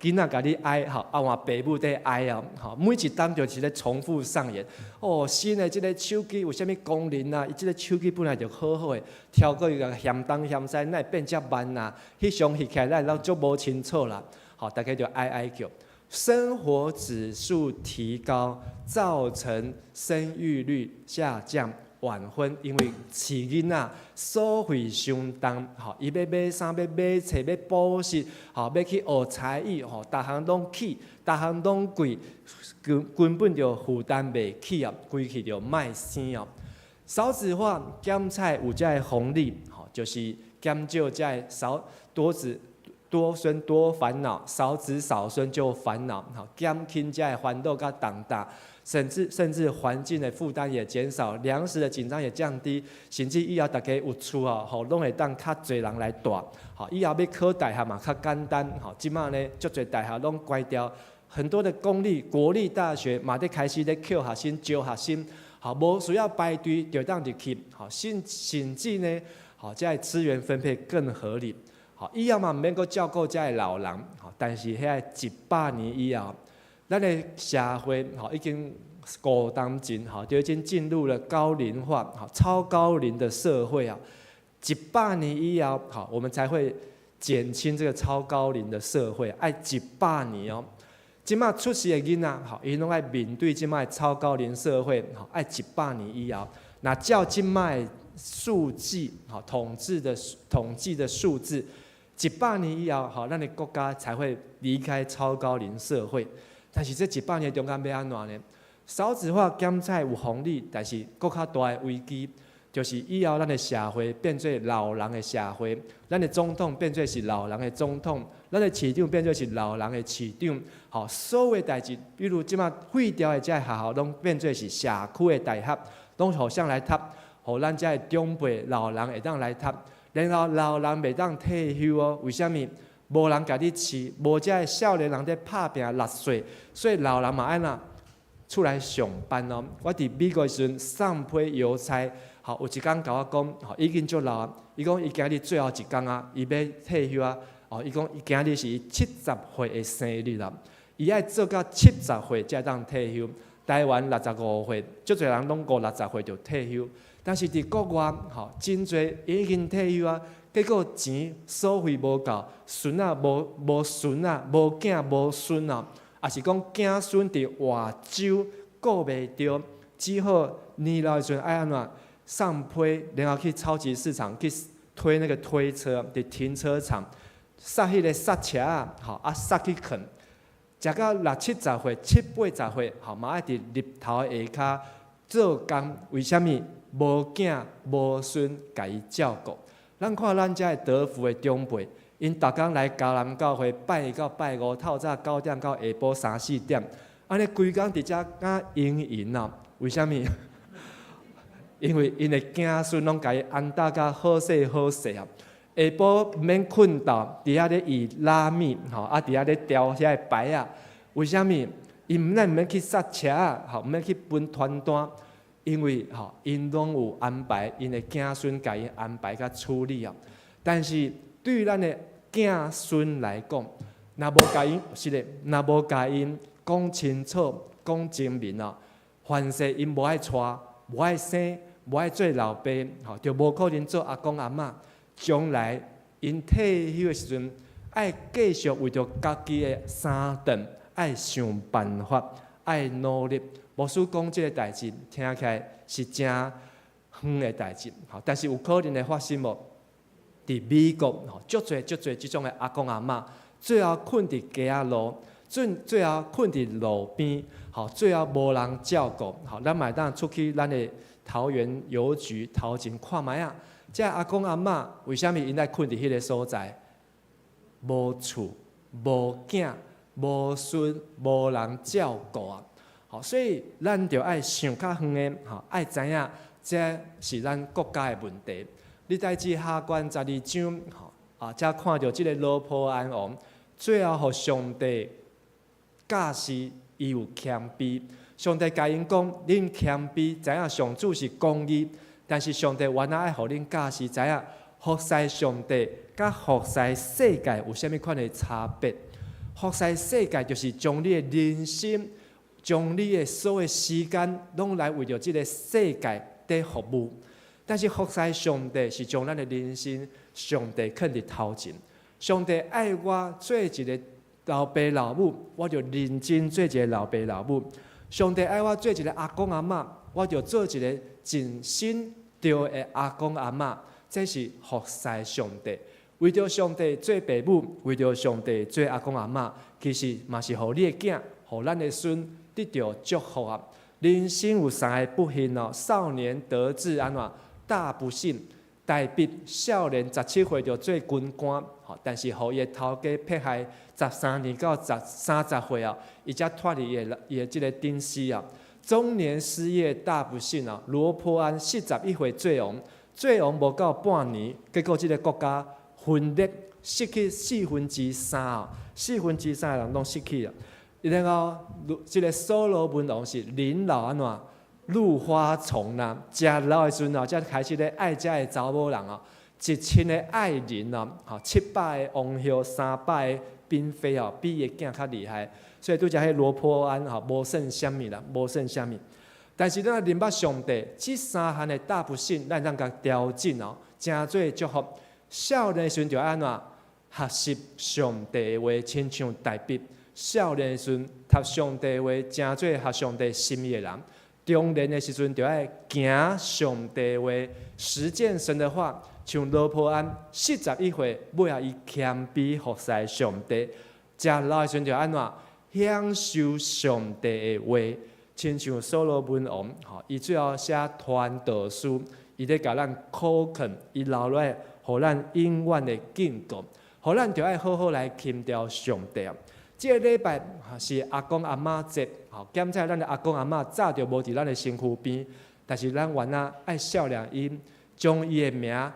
囡仔共你哀，吼，啊換爸母佇哀啊！吼，每一冬就是咧重複上演。哦，新的這个手機有啥物功能啊？伊這个手機本來就好好的，超過伊共嫌東嫌西，哪會變遮慢啊？翕相翕起來攏足無清楚啦！吼，大家就哀哀叫。生活指數提高，造成生育率下降，晚婚，因為飼囡仔所費傷重，吼，伊欲買衫，欲買冊，欲補習，吼，欲去學才藝，吼，逐項攏起，逐項攏貴，根本就負擔袂起啊，規氣就莫生哦。少子化減菜有遮的紅利，吼，就是減少遮的少多子多孫多煩惱，少子少孫就煩惱，吼，減輕遮的煩惱佮重擔，甚至環境的負擔也減少，糧食的緊張也降低，甚至以後大家有厝哦，吼，攏會當較濟人來蹛，吼，以後欲考大學嘛較簡單，吼，這擺呢，足濟大學攏關掉，很多的公立、國立大學嘛佇開始咧扣學生、招學生，吼，無需要排隊就當入去，吼，甚至呢，吼，遮的資源分配更合理。吼，以後嘛毋免閣照顧遮的老人，吼，但是遐100年以後，咱的社會吼已經5當前吼就已經進入了高齡化、吼超高齡的社會啊。100年以後，吼，我們才會減輕這個超高齡的社會，愛一百年哦。這擺出世的囡仔，吼，𪜶攏愛面對這擺超高齡社會，吼，愛一百年以後，若照這擺數字，吼，統計的數字。一百年以後，吼，咱的國家才會離開超高齡社會。但是這一百年中間欲按怎呢？少子化減菜有紅利，但是閣較大的危機，就是以後咱的社會變做老人的社會，咱的總統變做是老人的總統，咱的市長變做是老人的市長。吼，所有代誌，比如這擺廢掉的遮的學校，攏變做是社區的大學，攏予誰來讀，予咱遮的長輩老人會當來讀。然後老人袂當退休哦，為啥物？無人共你飼，無遮的少年人佇拍拚六歲，所以老人嘛愛怎出來上班哦。我佇美國的時陣送批郵差，吼，有一工共我講，吼，已經足老啊。伊講伊今日最後一工啊，伊欲退休啊。哦，伊講伊今日是伊70歲的生日啦，伊愛做到70歲才當退休。台灣65歲，足濟人攏五六十歲就退休。但是佇國外，吼，真濟已經退休啊，結果錢所費無夠，孫仔無孫仔，無囝無孫啊，抑是講囝孫佇外州顧袂著，只好年老的時陣愛按怎送批，然後去超級市場去推那個推車，佇停車場捒彼个捒車仔，吼啊捒去囥，食到六七十歲、七八十歲，吼嘛愛佇日頭下跤做工，為啥物？無囝無孫共伊照顧。咱看咱遮的德福的長輩，𪜶逐工來迦南教會拜一到拜五，透早9點到下晡三四點，按呢規工佇遮敢閒閒啊？為啥物？因為𪜶的囝孫攏共伊安搭甲好勢好勢啊。下晡毋免睏鬥，佇遐咧覕拉麵，吼啊佇遐咧調遐个牌仔。為啥物？伊毋但毋免去剎車仔，吼毋免去分傳單，因為吼𪜶攏有安排，𪜶的囝孫共𪜶安排佮處理啊。但是對於咱的囝孫來講，若無共𪜶是的，若無共𪜶講清楚、講清明啊，凡勢𪜶無愛娶、無愛生、無愛做老爸，吼就無可能做阿公阿嬤。將來𪜶退休的時陣，愛繼續為著家己的三頓，愛想辦法，愛努力。牧師講這个代誌，聽起來是誠遠的代誌，吼，但是有可能會發生無？佇美國吼，足濟足濟這種的阿公阿嬤，最後睏佇街仔路，最後睏佇路邊，吼，最後無人照顧，吼，咱嘛會當出去咱的桃園郵局頭前看覓仔，這阿公阿嬤為啥物𪜶愛睏佇彼个所在？無厝、無囝、無孫、無人照顧啊！吼，所以咱著愛想較遠的，吼，愛知影這是咱國家的問題。歷代志下卷12章，吼啊，才看著這个羅波安王，最後予上帝教示伊有謙卑。上帝共𪜶講：恁謙卑，知影上主是公義，但是上帝原來愛予恁教示，知影服侍上帝佮服侍世界有啥物款的差別。服侍世界就是將你的人生，將你的所有時間，攏來為著這个世界佇服務。但是服侍上帝是將咱的人生，上帝囥佇頭前。上帝愛我做一个老爸老母，我就認真做一个老爸老母。上帝愛我做一个阿公阿嬤，我就做一个盡心對的阿公阿嬤。這是服侍上帝，為著上帝做爸母，為著上帝做阿公阿嬤，其實嘛是予你的囝，予咱的孫得著祝福啊。人生有三个不幸哦，少年得志按怎？大不幸。大衛少年17歲就做軍官，吼，但是予伊的頭家迫害13年到30歲啊，伊才脫離伊的這个頂死啊。中年失業大不幸啊，羅波安41歲做王，做王無夠半年，結果這个國家分裂，失去四分之三哦，四分之三的人攏失去啊。然後，這个所羅門王是年老按怎？入花叢啦，誠老的時陣哦，才開始咧愛遮的查某人哦，1000个愛人哦，吼，700個王后，300個嬪妃哦，比伊的囝較厲害。所以拄才彼羅波安吼，無算啥物啦，無算啥物。但是咱若認捌上帝，這三項的大不幸，咱通共調整哦，成做祝福。少年時陣就按怎學習上帝的話，親像大衛。少年時陣讀上帝的話，成做合上帝心意的人。中年的時陣就愛行上帝話，實踐神的話，像羅波安41歲，尾仔伊謙卑服侍上帝。誠老的時陣就按怎享受上帝的話，親像所羅門王，吼，伊最後寫傳道書，伊咧共咱苦勸，伊留落來，予咱永遠的警告，予咱著愛好好來親著上帝。這个禮拜是阿公阿嬤節，吼，減彩咱的阿公阿嬤早就無佇咱的身軀邊，但是咱原來愛孝念𪜶，將伊的名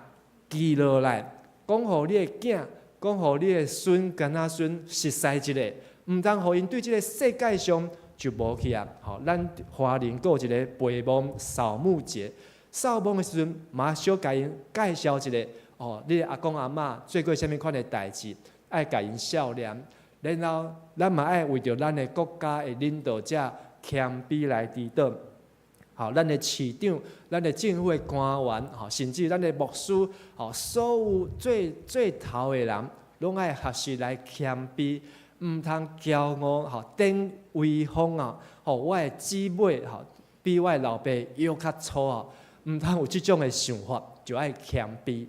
記落來，講予你的囝，講予你的孫、囝仔孫熟似一下，毋通予𪜶對這个世界上就無去啊！吼，咱華人閣有一个陪墓掃墓節，掃墓的時陣嘛小共𪜶介紹一下，哦，你的阿公阿嬤做過啥物款的代誌，愛共𪜶孝念。然後，咱嘛愛為著咱的國家的領導者謙卑來祈禱。吼，咱的市長、咱的政府的官員，吼，甚至咱的牧師，吼，所有做做頭的人，攏愛學習來謙卑，毋通驕傲，吼，展威風啊！吼，我的姊妹，吼，比我的老爸腰較粗啊，毋通有這種的想法，就愛謙卑。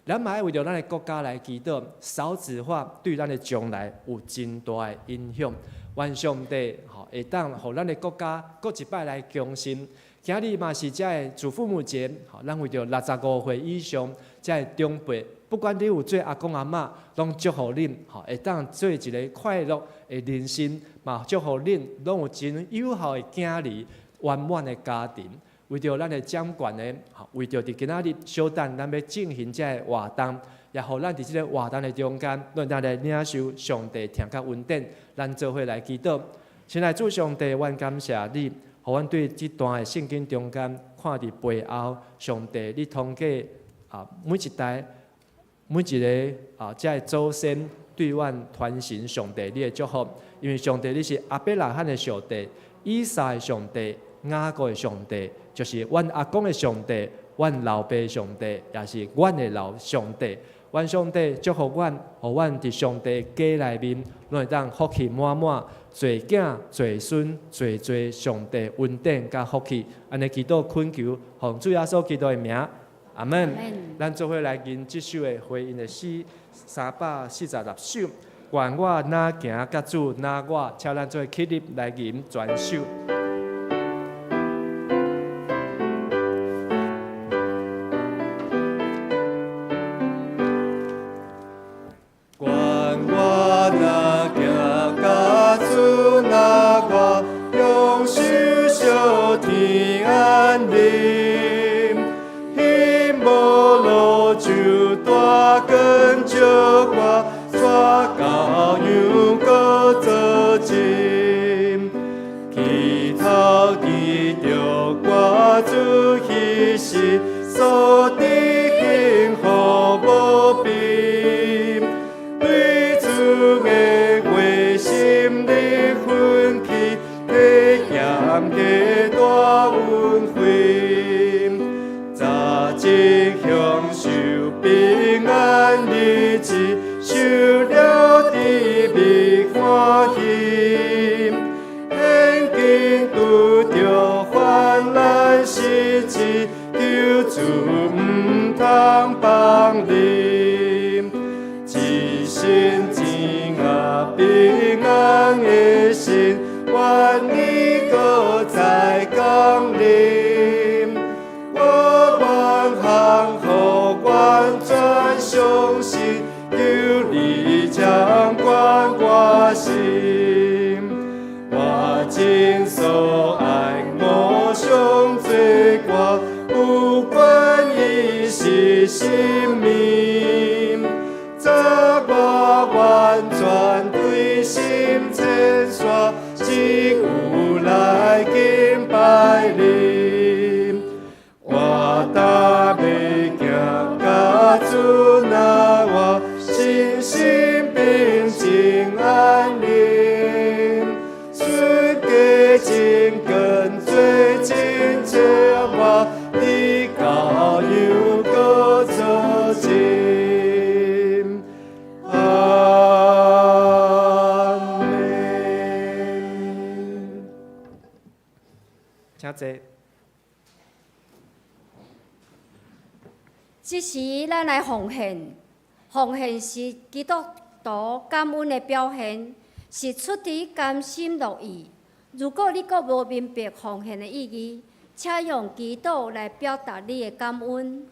咱嘛愛為著咱的國家來祈禱，少子化對咱的將來有真大的影響。願上帝吼會當予咱的國家閣一擺來強盛。今日嘛是遮个祖父母節，吼，咱為著65歲以上遮个長輩，不管你有做阿公阿嬤，攏祝福恁吼會當做一个快樂的人生，嘛祝福恁攏有真有孝的囝兒，圓滿的家庭。為著咱的掌權的，吼，為著佇今仔日小等，咱欲進行這个活動，也予咱佇這个活動的中間，咱當來領受上帝疼佮恩典，咱做伙來祈禱。親愛主上帝，阮感謝你，予阮對這段的聖經中間看佇背後，上帝你通過啊每一代每一个啊這个祖先對阮傳承上帝你的祝福，因為上帝你是亞伯拉罕的上帝，以撒的上帝，雅各的上帝，就是阮阿公的上帝，阮老爸的上帝，也是阮的老上帝。願上帝祝福阮，予阮佇上帝家內面，攏會當福氣滿滿，濟囝濟孫濟濟上帝恩典佮福氣。按呢祈禱懇求，奉主耶穌基督的名，阿門。咱做伙來吟這首的回應的詩，346首。願我若行佮主若活，請咱做伙起立來吟全首。願我若行佮主若活，享受屬天安寧。彼無路就大光照我，帶羔羊閣做證。起頭記著我主彼時所得幸福無比，對主的話心裡奮起，體驗過大恩惠，早日享受平安日子，受了甜蜜歡喜。現今拄著患難時節，求主毋通放任，一身情啊平安的心，願你閣再降臨。我願降服，完全相信，求你掌管我心。我真所愛，偶像做歌，不管伊是啥物，早我完全對心牽線，只有來敬拜你。我擔欲行佮主若活，身心平靜安寧。出家真跟做真切我，你羔羊閣做證。阿們。請坐。這時，咱來奉獻，奉獻是基督徒感恩的表現，是出自甘心樂意。如果你閣無明白奉獻的意義，請用祈禱來表達你的感恩。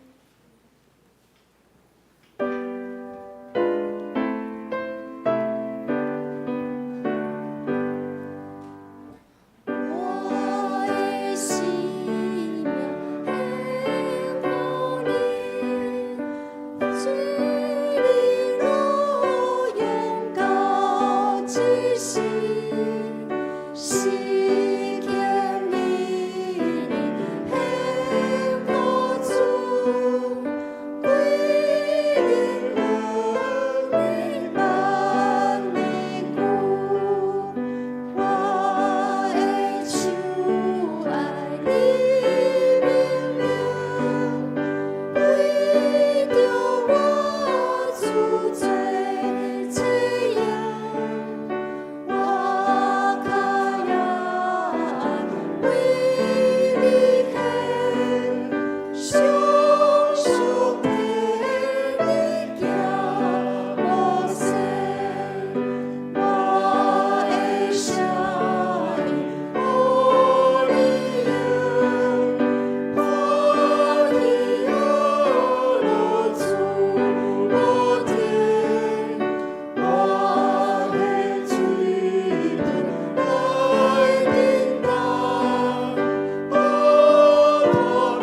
我的生命獻予你，主你榮耀到這世，是欠你的獻予主，歸人倫理萬年久。我的手愛你命令，為著我主做這樣，我較也愛為你獻，常常替你行無說。我的聲音予你用，歡喜樂主無天，我的嘴唇來叮當，保羅可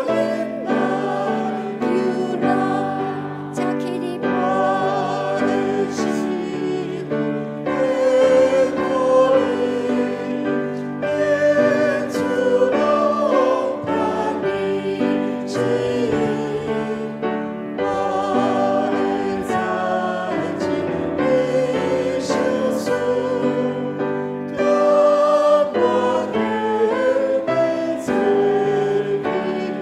憐來求人。請起立。我的心獻予你，主攏盼你旨意，我的在這你相處，甘我願做彼久。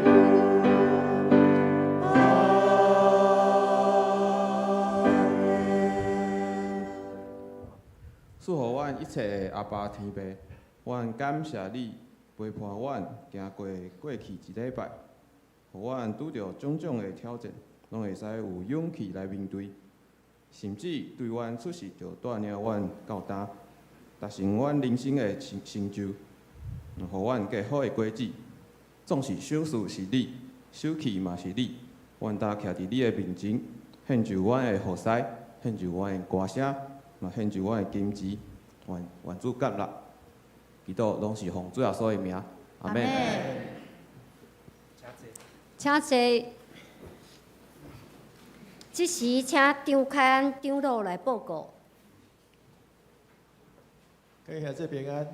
阿們。賜予阮一切的阿爸天父，阮感謝你陪伴阮行過過去一禮拜，予予阮拄著種種的挑戰，攏會使有勇氣來面對，甚至對阮出世就帶領阮到今，達成阮人生的成成就，予阮結好的果子。總是賞賜是你，收去嘛是你，阮今徛佇你的面前，獻上阮的服侍，獻上阮的歌聲，嘛獻上阮的金錢，願願主接納。祈禱攏是奉主耶穌的名，阿們。請坐。這時請張開安長老來報告。各位兄弟平安。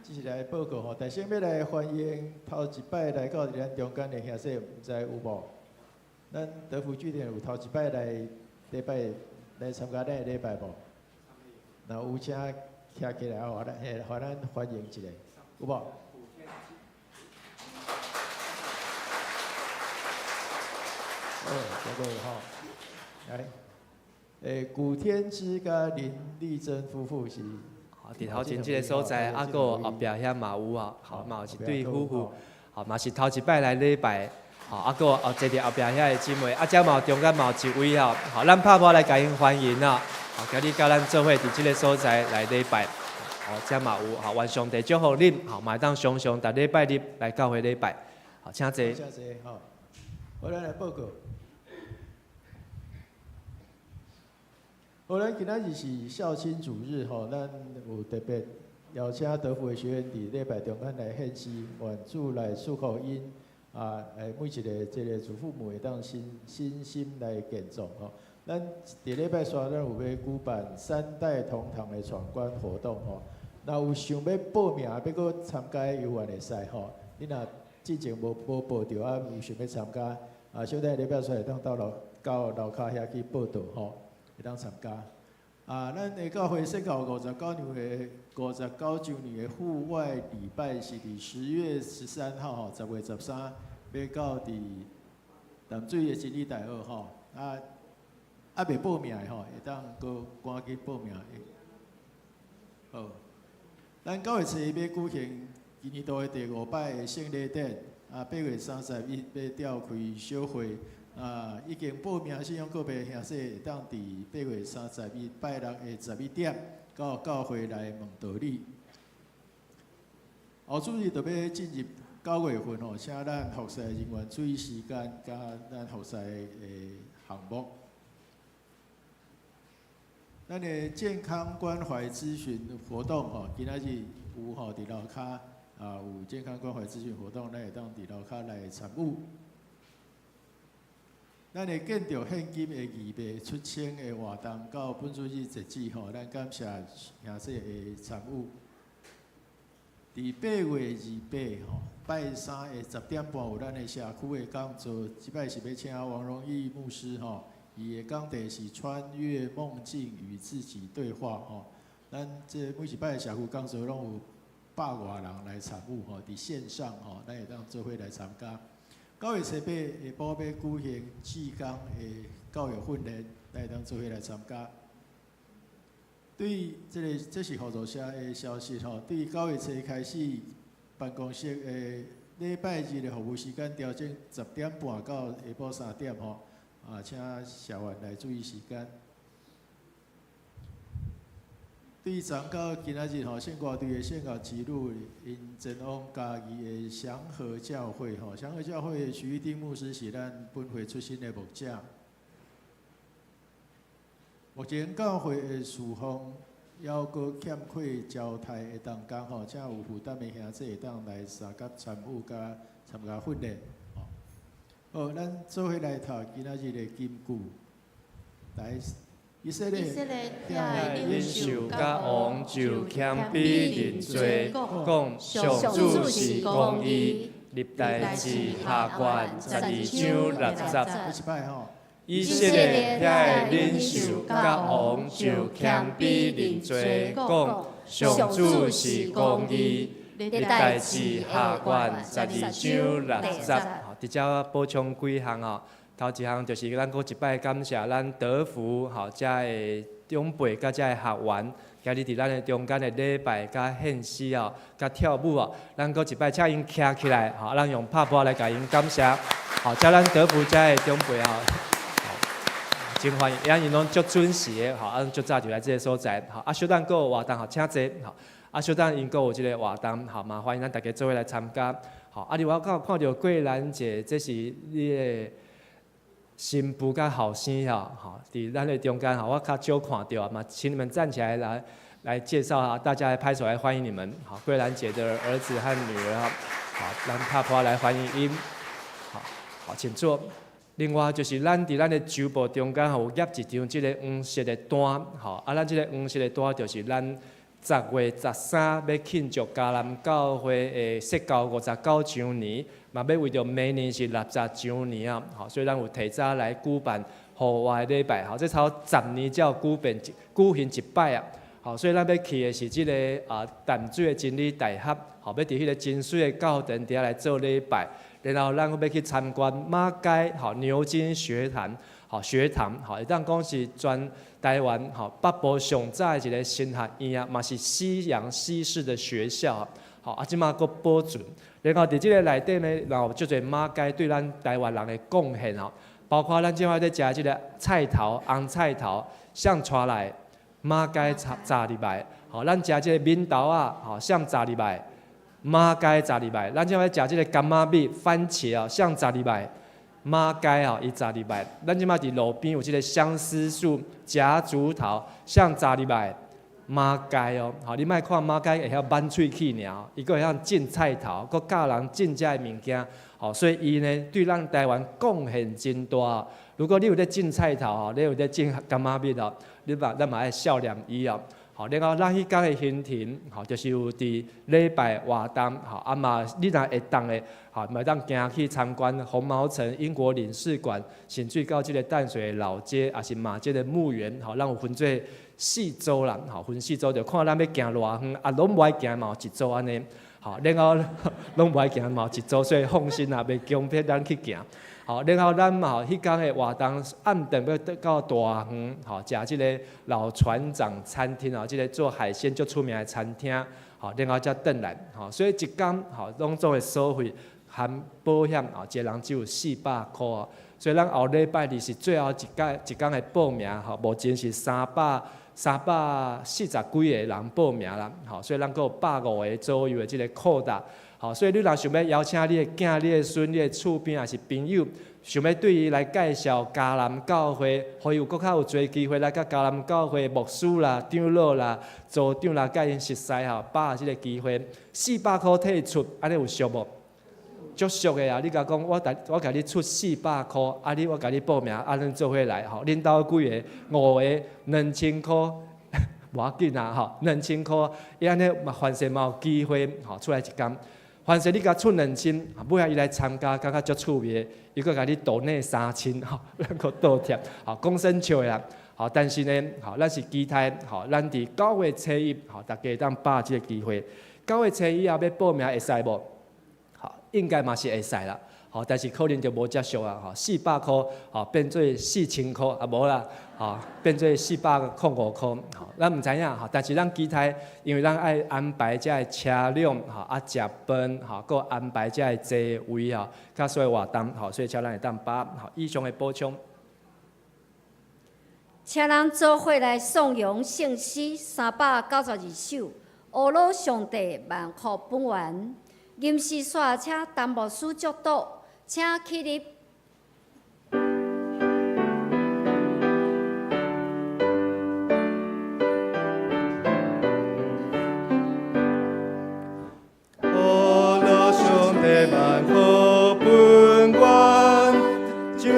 這是來報告吼，但先欲來歡迎頭一擺來到咱中間的兄弟，毋知有無？咱德福據點有頭一擺來禮拜來參加咱的禮拜無？若有請徛起來，予咱嘿，予咱歡迎一下，有無？哦，這個吼，來，古天之佮林麗珍夫婦是。佇頭前這个所在，啊，閣有後壁遐嘛有啊，吼，嘛有一對夫婦，吼，嘛是頭一擺來禮拜，吼，啊，閣有後坐佇後壁遐的姊妹，啊，遮嘛有中間嘛有一位吼，吼，咱拍鼓來共𪜶歡迎啊，吼，今日佮咱做伙佇這个所在來禮拜，吼，遮嘛有，吼，願上帝祝福恁，吼，嘛會當常常逐禮拜日來教會禮拜，好，請坐。請坐，吼，好，咱來報告。好，咱今仔日是孝親主日吼，咱有特別邀請德福的學員佇禮拜中間來獻詩，願主來祝福𪜶啊，每一个這个祖父母會當身身心來健壯吼。咱佇禮拜三，咱有欲舉辦三代同堂的闖關活動吼。若有想欲報名欲閣參加的猶原會使吼。你若之前無無報著啊，有想欲參加啊，小等禮拜三會當到樓到樓跤遐去報到吼。會當參加啊！咱的教會宣教59年的59週年的戶外禮拜是佇10月13號吼，10月13欲到佇淡水的真理大學吼。啊，猶未報名的吼，會當閣趕緊報名。好，咱9月初一欲舉行今年度的第五擺的聖禮典，啊，8月31欲召開小會。啊，已經報名信仰告白兄弟會當佇8月31拜六的11點到教會來問道理。後主日就欲進入9月份吼，請咱服侍人員注意時間，佮咱服侍的項目。咱的健康關懷諮詢活動吼，今仔日有吼佇樓跤啊，有健康關懷諮詢活動，咱會當佇樓跤來參與。咱會見著現金的義賣出清的活動，到本主日截止吼，咱感謝兄弟的參與。佇8月28吼，拜三的10點半有咱的社區的講座，這擺是欲請王榮義牧師吼，伊的講題是穿越夢境與自己對話吼。咱這每一擺的社區講座攏有百外人來參與吼，佇線上吼，咱會當做伙來參加。9月初八下晡欲舉行志工的教育訓練，咱會當做伙來參加。對這个這是互助社的消息吼，對9月初開始，辦公室的禮拜日的服務時間調整10點半到下晡3點吼，啊，請社員來注意時間。對昨到今仔日吼，聖歌隊的聖樂之旅，𪜶前往嘉義的祥和教會吼，祥和教會的徐玉丁牧師是咱本會出身的牧者。目前教會的事奉猶閣欠缺招刣的同工吼，請有負擔的兄弟會當來相佮參與佮參加訓練。好，咱做伙來讀今仔日的金句，來。以色列遐的領袖佮王就謙卑認罪，講上主是公義。歷代志下卷12章6節。以色列遐的領袖佮王就謙卑認罪，講上主是公義。歷代志下卷12章6節。好，佇遮補充幾項吼。頭一項就是咱閣一擺感謝咱德福吼遮的長輩佮遮的學員，今日佇咱的中間的禮拜佮獻詩哦，佮跳舞哦，咱閣一擺請𪜶徛起來，吼，咱用拍噗仔來共𪜶感謝，好，遮咱德福遮的長輩吼，真歡迎，𪜶攏足準時的，吼，啊，足早就來這个所在，吼，啊，小等閣有活動，吼，請坐，吼，啊，小等𪜶閣有這个活動，吼，嘛歡迎咱大家做伙來參加，吼，啊，另外我閣有看著桂蘭姐，這是你的新婦佮後生吼，吼，佇咱的中間吼，我較少看著啊，嘛，請你們站起來來介紹啊，大家來拍手來歡迎你們，好，桂蘭姐的兒子和女兒哈，好，咱拍噗仔來歡迎𪜶，好，好，請坐。另外就是咱佇咱的周報中間吼，有貼一張這个黃色的單，吼，啊，咱這个黃色的單就是咱10月13欲慶祝嘉南教會的設教59週年，嘛欲為著明年是60週年啊，吼，所以咱有提早來舉辦戶外禮拜，吼，這差不多十年才有舉行一擺啊，吼，所以咱欲去的是這个啊淡水的真理大學，吼，欲佇彼个真媠的教堂佇遐來做禮拜，然後咱閣欲去參觀馬偕吼牛津學堂，吼學堂，吼會當講是全台灣吼北部上早的一个神學院啊，嘛是西洋西式的學校，吼啊，這馬閣保存。然後佇這个內底呢，然後足濟馬偕對咱台灣人的貢獻吼，包括咱這擺咧食這个菜頭紅菜頭，誰帶來馬偕摘入來，吼，咱食這个敏豆仔，吼，誰摘入來馬偕摘入來，咱這擺食這个柑仔蜜番茄哦，誰摘入來馬偕吼，伊摘入來。咱這擺佇路邊有這个相思樹、夾竹桃，誰摘入來馬偕哦，吼，你莫看馬偕會曉挽喙齒爾，伊閣會曉種菜頭，閣教人種這个物件，吼，所以伊呢對咱台灣貢獻真大。如果你有咧種菜頭吼，你有咧種柑仔蜜哦，你嘛咱嘛愛孝念伊哦。吼，然後咱彼工的行程，吼，就是有佇禮拜活動，吼，啊嘛，你若會當的，吼，嘛會當行去參觀紅毛城英國領事館，甚至到這个淡水老街，抑是馬偕的墓園，吼，咱有分做四組啦，吼，分四組就看咱欲行偌遠，啊，攏無愛行嘛有一組按呢，吼，然後攏無愛行嘛有一組，所以放心啦，袂強迫咱去行。吼，然後咱嘛，彼工的活動暗頓欲到大園，吼，食這个老船長餐廳哦，這个做海鮮足出名的餐廳，吼，然後才轉來，吼，所以一工吼攏總的所費含保險，吼，一个人只有400箍哦。所以咱後禮拜二是最後一屆一工的報名，吼，目前是340幾個人報名啦，吼，所以咱閣有150個左右的這个擴大。吼，所以你若想欲邀請你的囝、你的孫、你的厝邊，抑是朋友，想欲對伊來介紹嘉南教會，予伊有閣較有濟機會來佮嘉南教會牧師啦、長老啦、組長啦，佮𪜶熟似吼，把握這个機會，400箍退出，按呢有俗無？足俗的啊！你共講，我共你出四百箍，啊你我共你報名，啊恁做伙來吼，恁兜幾个？五个，2000箍，無要緊啊吼，2000箍，伊按呢嘛，凡勢嘛有機會吼，出來一工。凡勢你共出兩千，尾仔伊來參加，感覺足趣味的，伊閣共你抖內3000吼，咱閣倒貼，吼，講耍笑的啦，吼，但是呢，吼，咱是期待，吼，咱佇9月初1，吼，大家會當把握這个機會。9月初1啊，欲報名會使無？吼，應該嘛是會使啦，吼，但是可能就無遮俗啊，吼，400箍，吼，變做4000箍，啊無啦，吼，變做405箍，吼，咱毋知影，吼，但是咱期待，因為咱愛安排遮个車輛，吼，啊，食飯，吼，閣安排遮个座位，吼，佮所有活動，吼，所以請咱會當把握，吼，以上的補充。請咱做伙來頌揚聖詩392首，阿魯上帝萬福本源。吟詩煞請陳牧師祝禱，請起立。阿魯上帝萬福本源，上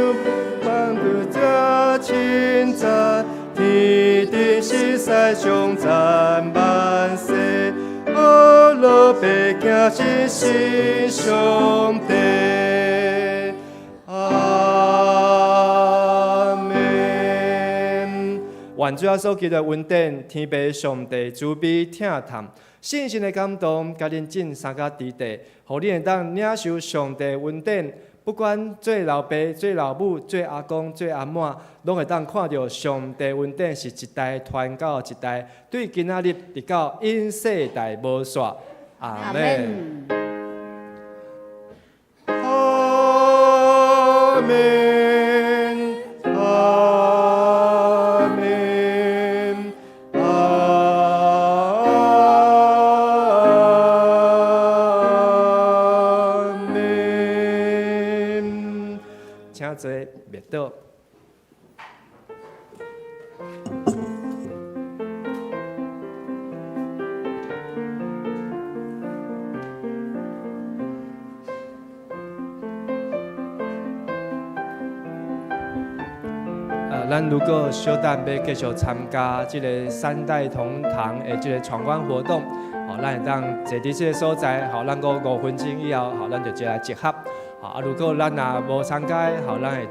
萬福這稱讚，天頂司祭頌讚萬世。阿魯百姓信心上帝，阿們。願主耶穌基督的恩典、天父上帝慈悲疼痛、聖神的感動，佮恁進三甲佇地，予恁會當領受上帝恩典，不管做老爸、做老母、做阿公、做阿嬷，攏會當看著上帝恩典是一代傳到一代，對今仔日直到永世代無煞。阿們。阿們，阿們，阿們。請坐，默禱。咱如果小等欲繼續參加這个三代同堂的這个闖關活動，吼，咱會當坐佇這个所在，吼，咱閣5分鐘以後，吼，咱就齊來集合。吼，啊，如果咱若無參加，吼，咱會當。